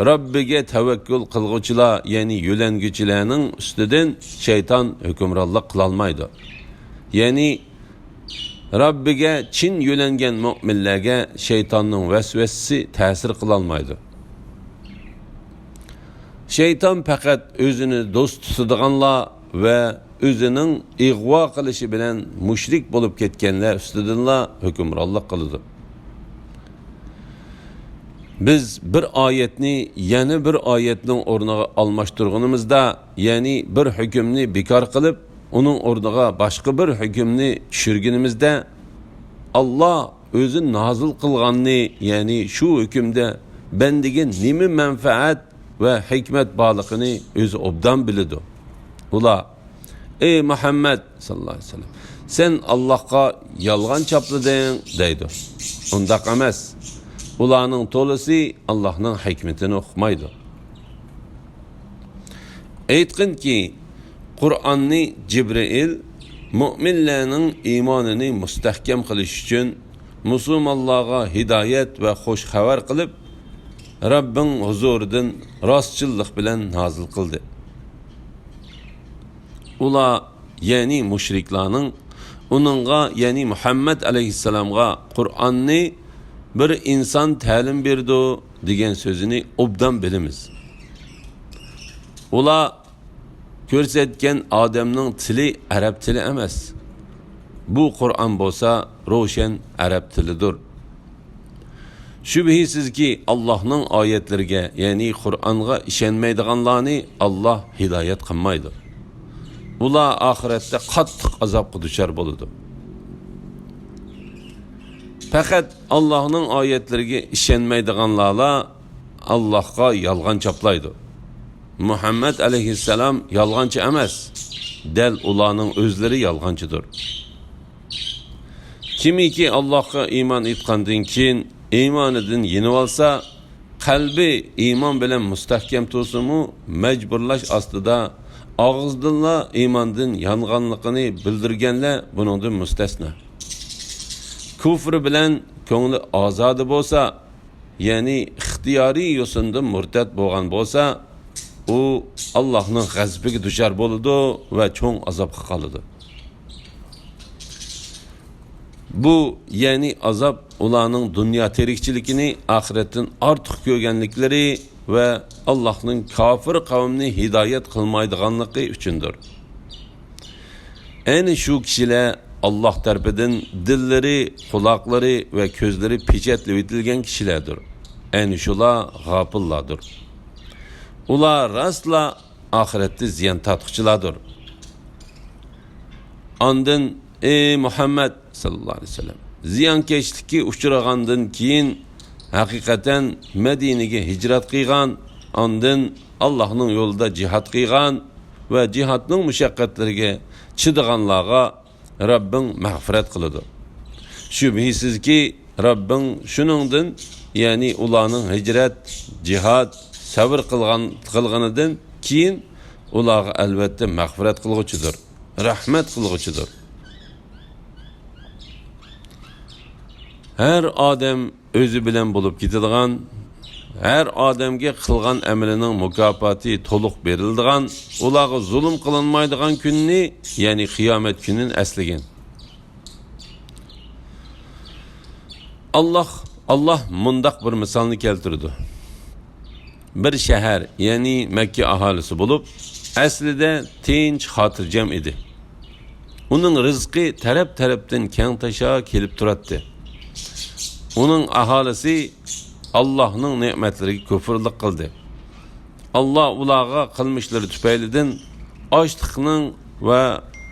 رەببىگە تەۋەككۈل قىلغۇچىلار، يەنى يۆلەنگۈچىلەرنىڭ ئۈستىدىن شەيتان ھۆكۈمرانلىق قىلالمايدۇ. يەنى رەببىگە چىن يۆلەنگەن مۆمىنلەرگە شەيتاننىڭ ۋەسۋەسىسى تەسىر قىلالمايدۇ. شەيتان پەقەت ئۆزىنى دوست تۇتىدىغانلار ۋە ئۆزىنىڭ ئىغۋا قىلىشى بىلەن مۇشرىك بولۇپ كەتكەنلەر ئۈستىدىنلا ھۆكۈمرانلىق قىلىدۇ. بىز بىر ئايەتنى يەنە بىر ئايەتنىڭ ئورنىغا ئالماشتۇرغىنىمىزدا، يەنى بىر ھۆكۈمنى بىكار قىلىپ، ئۇنىڭ ئورنىغا باشقا بىر ھۆكۈمنى چۈشۈرگىنىمىزدە، ئاللا ئۆزى نازىل قىلغاننى، يەنى شۇ ھۆكۈمدە بەندىگە نېمە مەنپەئەت ۋە ھېكمەت بارلىقىنى ئۆزى ئوبدان بىلىدۇ. ئۇلار، «ئەي مۇھەممەد ساللاللاھۇ ئەلەيھى ۋەسەللەم، سەن ئاللاھقا يالغان چاپلىدىڭ» دەيدۇ. ئۇنداق ئەمەس. ئۇلارنىڭ تولىسى ئاللاھنىڭ ھېكمىتىنى ئۇقمايدۇ. ئېيتقىنكى، قۇرئاننى جىبرىئىل مۆمىنلەرنىڭ ئىمانىنى مۇستەھكەم قىلىش ئۈچۈن، مۇسۇلمانلارغا ھىدايەت ۋە خۇش خەۋەر قىلىپ، رەببىڭ ھۇزۇرىدىن راستچىللىق بىلەن نازىل قىلدى. ئۇلار، يەنى مۇشرىكلارنىڭ ئۇنىڭغا، يەنى مۇھەممەد ئەلەيھىسسالامغا قۇرئاننى بىر ئىنسان تەلىم بېرىدۇ دېگەن سۆزىنى ئوبدان بىلىمىز. ئۇلار كۆرسەتكەن ئادەمنىڭ تىلى ئەرەب تىلى ئەمەس. بۇ قۇرئان بولسا روشەن ئەرەب تىلىدۇر. شۈبھىسىزكى، ئاللاھنىڭ ئايەتلىرىگە، يەنى قۇرئانغا ئىشەنمەيدىغانلارنى ئاللاھ ھىدايەت قىلمايدۇ. ئۇلار ئاخىرەتتە قاتتىق ئازابقا دۇچار بولىدۇ. پەقەت ئاللاھنىڭ ئايەتلىرىگە ئىشەنمەيدىغانلارلا ئاللاھقا يالغان چاپلايدۇ. مۇھەممەد ئەلەيھىسسالام يالغانچى ئەمەس، دەل ئۇلارنىڭ ئۆزلىرى يالغانچىدۇر. كىمكى ئاللاھقا ئىمان ئېيتقاندىن كېيىن ئىمانىدىن يېنىۋالسا، قەلبى ئىمان بىلەن مۇستەھكەم تۇرسىمۇ، مەجبۇرلاش ئاستىدا ئاغزىدىنلا ئىماندىن يانغانلىقىنى بىلدۈرگەنلەر بۇنىڭدىن مۇستەسنا. كۇفرى بىلەن كۆڭلى ئازادە بولسا، يەنى ئىختىيارىي يوسۇندىن مۇرتەت بولغان بولسا، ئۇ ئاللاھنىڭ غەزىپىگە دۇچار بولىدۇ ۋە چوڭ ئازابقا قالىدۇ. بۇ، يەنى ئازاب ئۇلارنىڭ دۇنيا تىرىكچىلىكىنى ئاخىرەتتىن ئارتۇق كۆرگەنلىكلىرى ۋە ئاللاھنىڭ كاپىر قەۋمنى ھىدايەت قىلمايدىغانلىقى ئۈچۈندۇر. ئەنە شۇ كىشىلەر ئاللاھ تەرىپىدىن دىللىرى، قۇلاقلىرى ۋە كۆزلىرى پېچەتلىۋېتىلگەن كىشىلەردۇر. ئەنە شۇلار غاپىللاردۇر. ئۇلار راستلا ئاخىرەتتە زىيان تارتقۇچىلاردۇر. ئاندىن، ئەي مۇھەممەد ساللاللاھۇ ئەلەيھى ۋەسەللەم، زىيانكەشلىككە ئۇچرىغاندىن كېيىن، ھەقىقەتەن مەدىنىگە ھىجرەت قىلغان، ئاندىن ئاللاھنىڭ يولىدا جىھاد قىلغان ۋە جىھادنىڭ مۇشەققەتلىرىگە چىدىغانلارغا رەببىڭ مەغپىرەت قىلىدۇ. شۈبھىسىزكى، رەببىڭ شۇنىڭدىن، يەنى ئۇلارنىڭ ھىجرەت، جىھاد، سەۋر قىلغان، قىلغىنىدىن كېيىن ئۇلارغا ئەلۋەتتە مەغپىرەت قىلغۇچىدۇر، رەھمەت قىلغۇچىدۇر. ھەر ئادەم ئۆزى بىلەن بولۇپ كېتىدىغان، ھەر ئادەمگە قىلغان ئەمىلىنىڭ مۇكاپاتى تولۇق بېرىلىدىغان، ئۇلارغا زۇلۇم قىلىنمايدىغان كۈننى، يەنى قىيامەت كۈنىنى ئەسلىگىن. ئاللاھ، ئاللاھ مۇنداق بىر مىسالنى كەلتۈرىدۇ. بىر شەھەر، يەنى مەككە ئاھالىسى بولۇپ، ئەسلىدە تىنچ، خاتىرجەم ئىدى. ئۇنىڭ رىزقى تەرەپ-تەرەپتىن كەڭ تاشا كېلىپ تۇراتتى. ئۇنىڭ ئاھالىسى ئاللاھنىڭ نېمەتلىرىگە كۇفرلۇق قىلدى. ئاللاھ ئۇلارغا قىلمىشلىرى تۈپەيلىدىن ئاچلىقنىڭ ۋە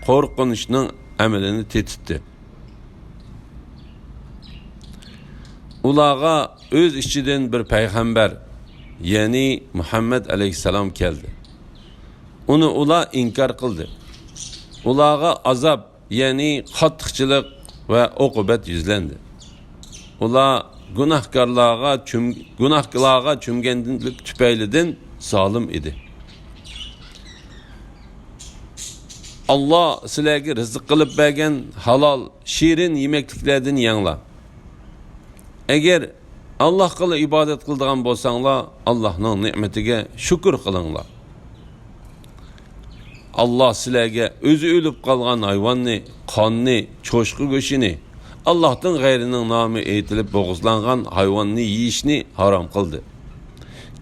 قورقۇنچنىڭ ئەمىلىنى تېتىتتى. ئۇلارغا ئۆز ئىچىدىن بىر پەيغەمبەر، يەنى مۇھەممەد ئەلەيھىسسالام كەلدى. ئۇنى ئۇلار ئىنكار قىلدى. ئۇلارغا ئازاب، يەنى قاتتىقچىلىق ۋە ئوقۇبەت يۈزلەندى. ئۇلار گۇناھكارلارغا چۆم-، گۇناھلارغا چۆمگەنلىك تۈپەيلىدىن زالىم ئىدى. ئاللاھ سىلەرگە رىزىق قىلىپ بەرگەن ھالال، شېرىن يېمەكلىكلەردىن يەڭلار. ئەگەر ئاللاھقىلا ئىبادەت قىلىدىغان بولساڭلار، ئاللاھنىڭ نېمىتىگە شۈكۈر قىلىڭلار. ئاللاھ سىلەرگە ئۆزى ئۆلۈپ قالغان ھايۋاننى، قاننى، چوشقا گۆشىنى، ئاللاھتىن غەيرىنىڭ نامى ئېيتىلىپ بوغۇزلانغان ھايۋاننى يېيىشنى ھارام قىلدى.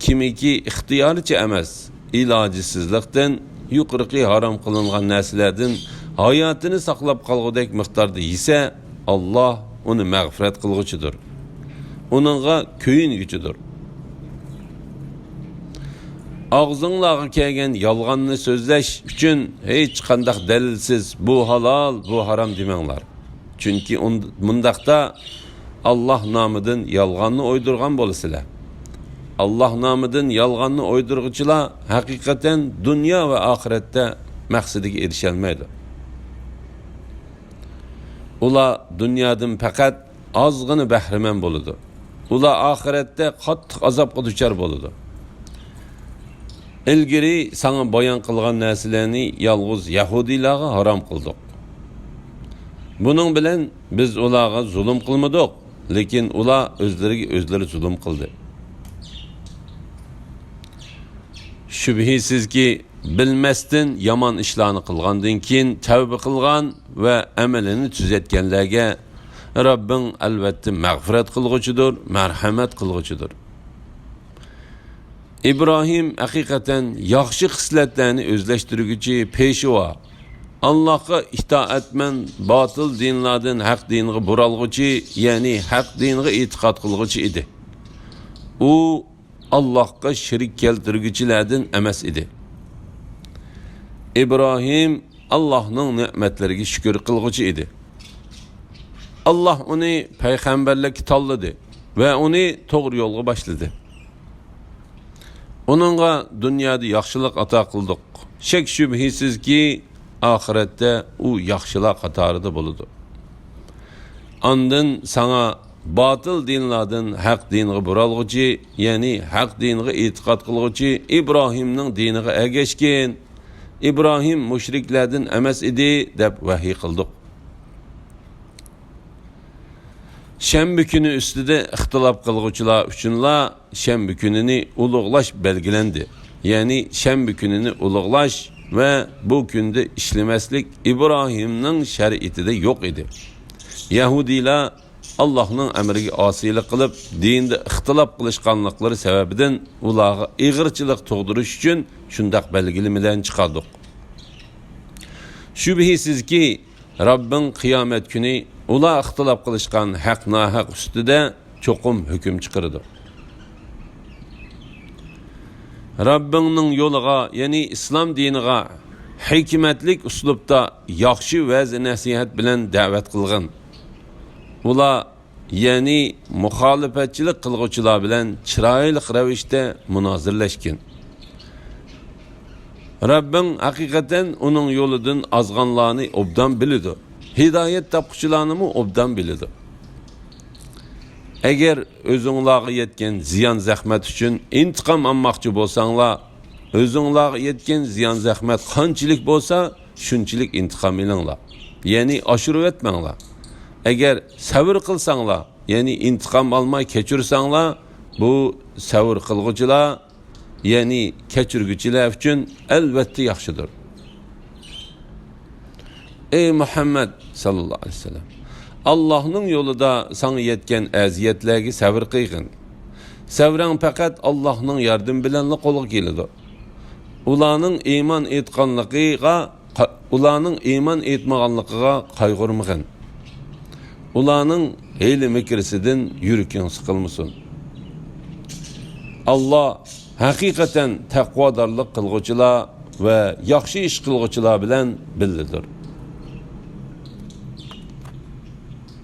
كىمكى ئىختىيارىچە ئەمەس، ئىلاجىسىزلىقتىن يۇقىرىقى ھارام قىلىنغان نەرسىلەردىن ھاياتىنى ساقلاپ قالغۇدەك مىقداردا يېسە، ئاللاھ ئۇنى مەغپىرەت قىلغۇچىدۇر. ئۇنىڭغا كۆيۈنگۈچىدۇر. ئاغزىڭلارغا كەلگەن يالغاننى سۆزلەش ئۈچۈن ھېچقانداق دەلىلسىز، بۇ ھالال، بۇ ھارام دېمەڭلار. چۈنكى ئۇن-، مۇنداقتا ئاللاھ نامىدىن يالغاننى ئويدۇرغان بولىسىلەر. ئاللاھ نامىدىن يالغاننى ئويدۇرغۇچىلار ھەقىقەتەن دۇنيا ۋە ئاخىرەتتە مەقسىتىگە ئېرىشەلمەيدۇ. ئۇلار دۇنيادىن پەقەت ئازغىنە بەھرىمەن بولىدۇ. ئۇلار ئاخىرەتتە قاتتىق ئازابقا دۇچار بولىدۇ. ئىلگىرى ساڭا بايان قىلغان نەرسىلەرنى يالغۇز يەھۇدىيلارغا ھارام قىلدۇق. بۇنىڭ بىلەن بىز ئۇلارغا زۇلۇم قىلمىدۇق، لېكىن ئۇلار ئۆزلىرىگە ئۆزلىرى زۇلۇم قىلدى. شۈبھىسىزكى، بىلمەستىن يامان ئىشلارنى قىلغاندىن كېيىن تەۋبە قىلغان ۋە ئەمىلىنى تۈزەتكەنلەرگە رەببىڭ ئەلۋەتتە مەغپىرەت قىلغۇچىدۇر، مەرھەمەت قىلغۇچىدۇر. ئىبراھىم ھەقىقەتەن ياخشى خىسلەتلەرنى ئۆزلەشتۈرگۈچى پېشۋا، ئاللاھقا ئىتائەتمەن، باتىل دىنلاردىن ھەق دىنغا بۇرالغۇچى، يەنى ھەق دىنغا ئېتىقاد قىلغۇچى ئىدى. ئۇ ئاللاھقا شېرىك كەلتۈرگۈچىلەردىن ئەمەس ئىدى. ئىبراھىم ئاللاھنىڭ نېمەتلىرىگە شۈكۈر قىلغۇچى ئىدى. ئاللاھ ئۇنى پەيغەمبەرلىككە تاللىدى ۋە ئۇنى توغرا يولغا باشلىدى. ئۇنىڭغا دۇنيادا ياخشىلىق ئاتا قىلدۇق. شەك-شۈبھىسىزكى، ئاخىرەتتە ئۇ ياخشىلار قاتارىدا بولىدۇ. ئاندىن ساڭا باتىل دىنلاردىن ھەق دىنغا بۇرالغۇچى، يەنى ھەق دىنغا ئېتىقاد قىلغۇچى ئىبراھىمنىڭ دىنىغا ئەگەشكىن. ئىبراھىم مۇشرىكلەردىن ئەمەس ئىدى، دەپ ۋەھىي قىلدۇق. شەنبە كۈنى ئۈستىدە ئىختىلاپ قىلغۇچىلار ئۈچۈنلا شەنبە كۈنىنى ئۇلۇغلاش بەلگىلەندى. يەنى شەنبە كۈنىنى ئۇلۇغلاش ۋە بۇ كۈندە ئىشلىمەسلىك ئىبراھىمنىڭ شەرىئىتىدە يوق ئىدى. يەھۇدىيلار ئاللاھنىڭ ئەمرىگە ئاسىيلىق قىلىپ، دىندا ئىختىلاپ قىلىشقانلىقلىرى سەۋەبىدىن ئۇلارغا ئېغىرچىلىق تۇغدۇرۇش ئۈچۈن شۇنداق بەلگىلىمىلەرنى چىقاردۇق. شۈبھىسىزكى، رەببىڭ قىيامەت كۈنى ئۇلار ئىختىلاپ قىلىشقان ھەق-ناھەق ئۈستىدە چوقۇم ھۆكۈم چىقىرىدۇ. رەببىڭنىڭ يولىغا، يەنى ئىسلام دىنىغا ھېكمەتلىك ئۇسلۇبتا ياخشى ۋەز-نەسىھەت بىلەن دەۋەت قىلغىن. ئۇلار، يەنى مۇخالىپەتچىلىك قىلغۇچىلار بىلەن چىرايلىق رەۋىشتە مۇنازىرىلەشكىن. رەببىڭ ھەقىقەتەن ئۇنىڭ يولىدىن ئازغانلارنى ئوبدان بىلىدۇ، ھىدايەت تاپقۇچىلارنىمۇ ئوبدان بىلىدۇ. ئەگەر ئۆزۈڭلارغا يەتكەن زىيان-زەخمەت ئۈچۈن ئىنتىقام ئالماقچى بولساڭلار، ئۆزۈڭلارغا يەتكەن زىيان-زەخمەت قانچىلىك بولسا، شۇنچىلىك ئىنتىقام ئېلىڭلار. يەنى ئاشۇرۇۋەتمەڭلار. ئەگەر سەۋر قىلساڭلار، يەنى ئىنتىقام ئالماي كەچۈرسەڭلار، بۇ سەۋر قىلغۇچىلار، يەنى كەچۈرگۈچىلەر ئۈچۈن ئەلۋەتتە ياخشىدۇر. ئەي مۇھەممەد ساللاللاھۇ ئەلەيھى ۋەسەللەم، ئاللاھنىڭ يولىدا ساڭا يەتكەن ئەزىيەتلەرگە سەۋر قىلغىن. سەۋرىڭ پەقەت ئاللاھنىڭ ياردىمى بىلەنلا قولغا كېلىدۇ. ئۇلارنىڭ ئىمان ئېيتقانلىقىغا قا-، ئۇلارنىڭ ئىمان ئېيتمىغانلىقىغا قايغۇرمىغىن. ئۇلارنىڭ ھىيلە-مىكرىسىدىن يۈرىكىڭ سىقىلمىسۇن. ئاللا ھەقىقەتەن تەقۋادارلىق قىلغۇچىلار ۋە ياخشى ئىش قىلغۇچىلار بىلەن بىللىدۇر.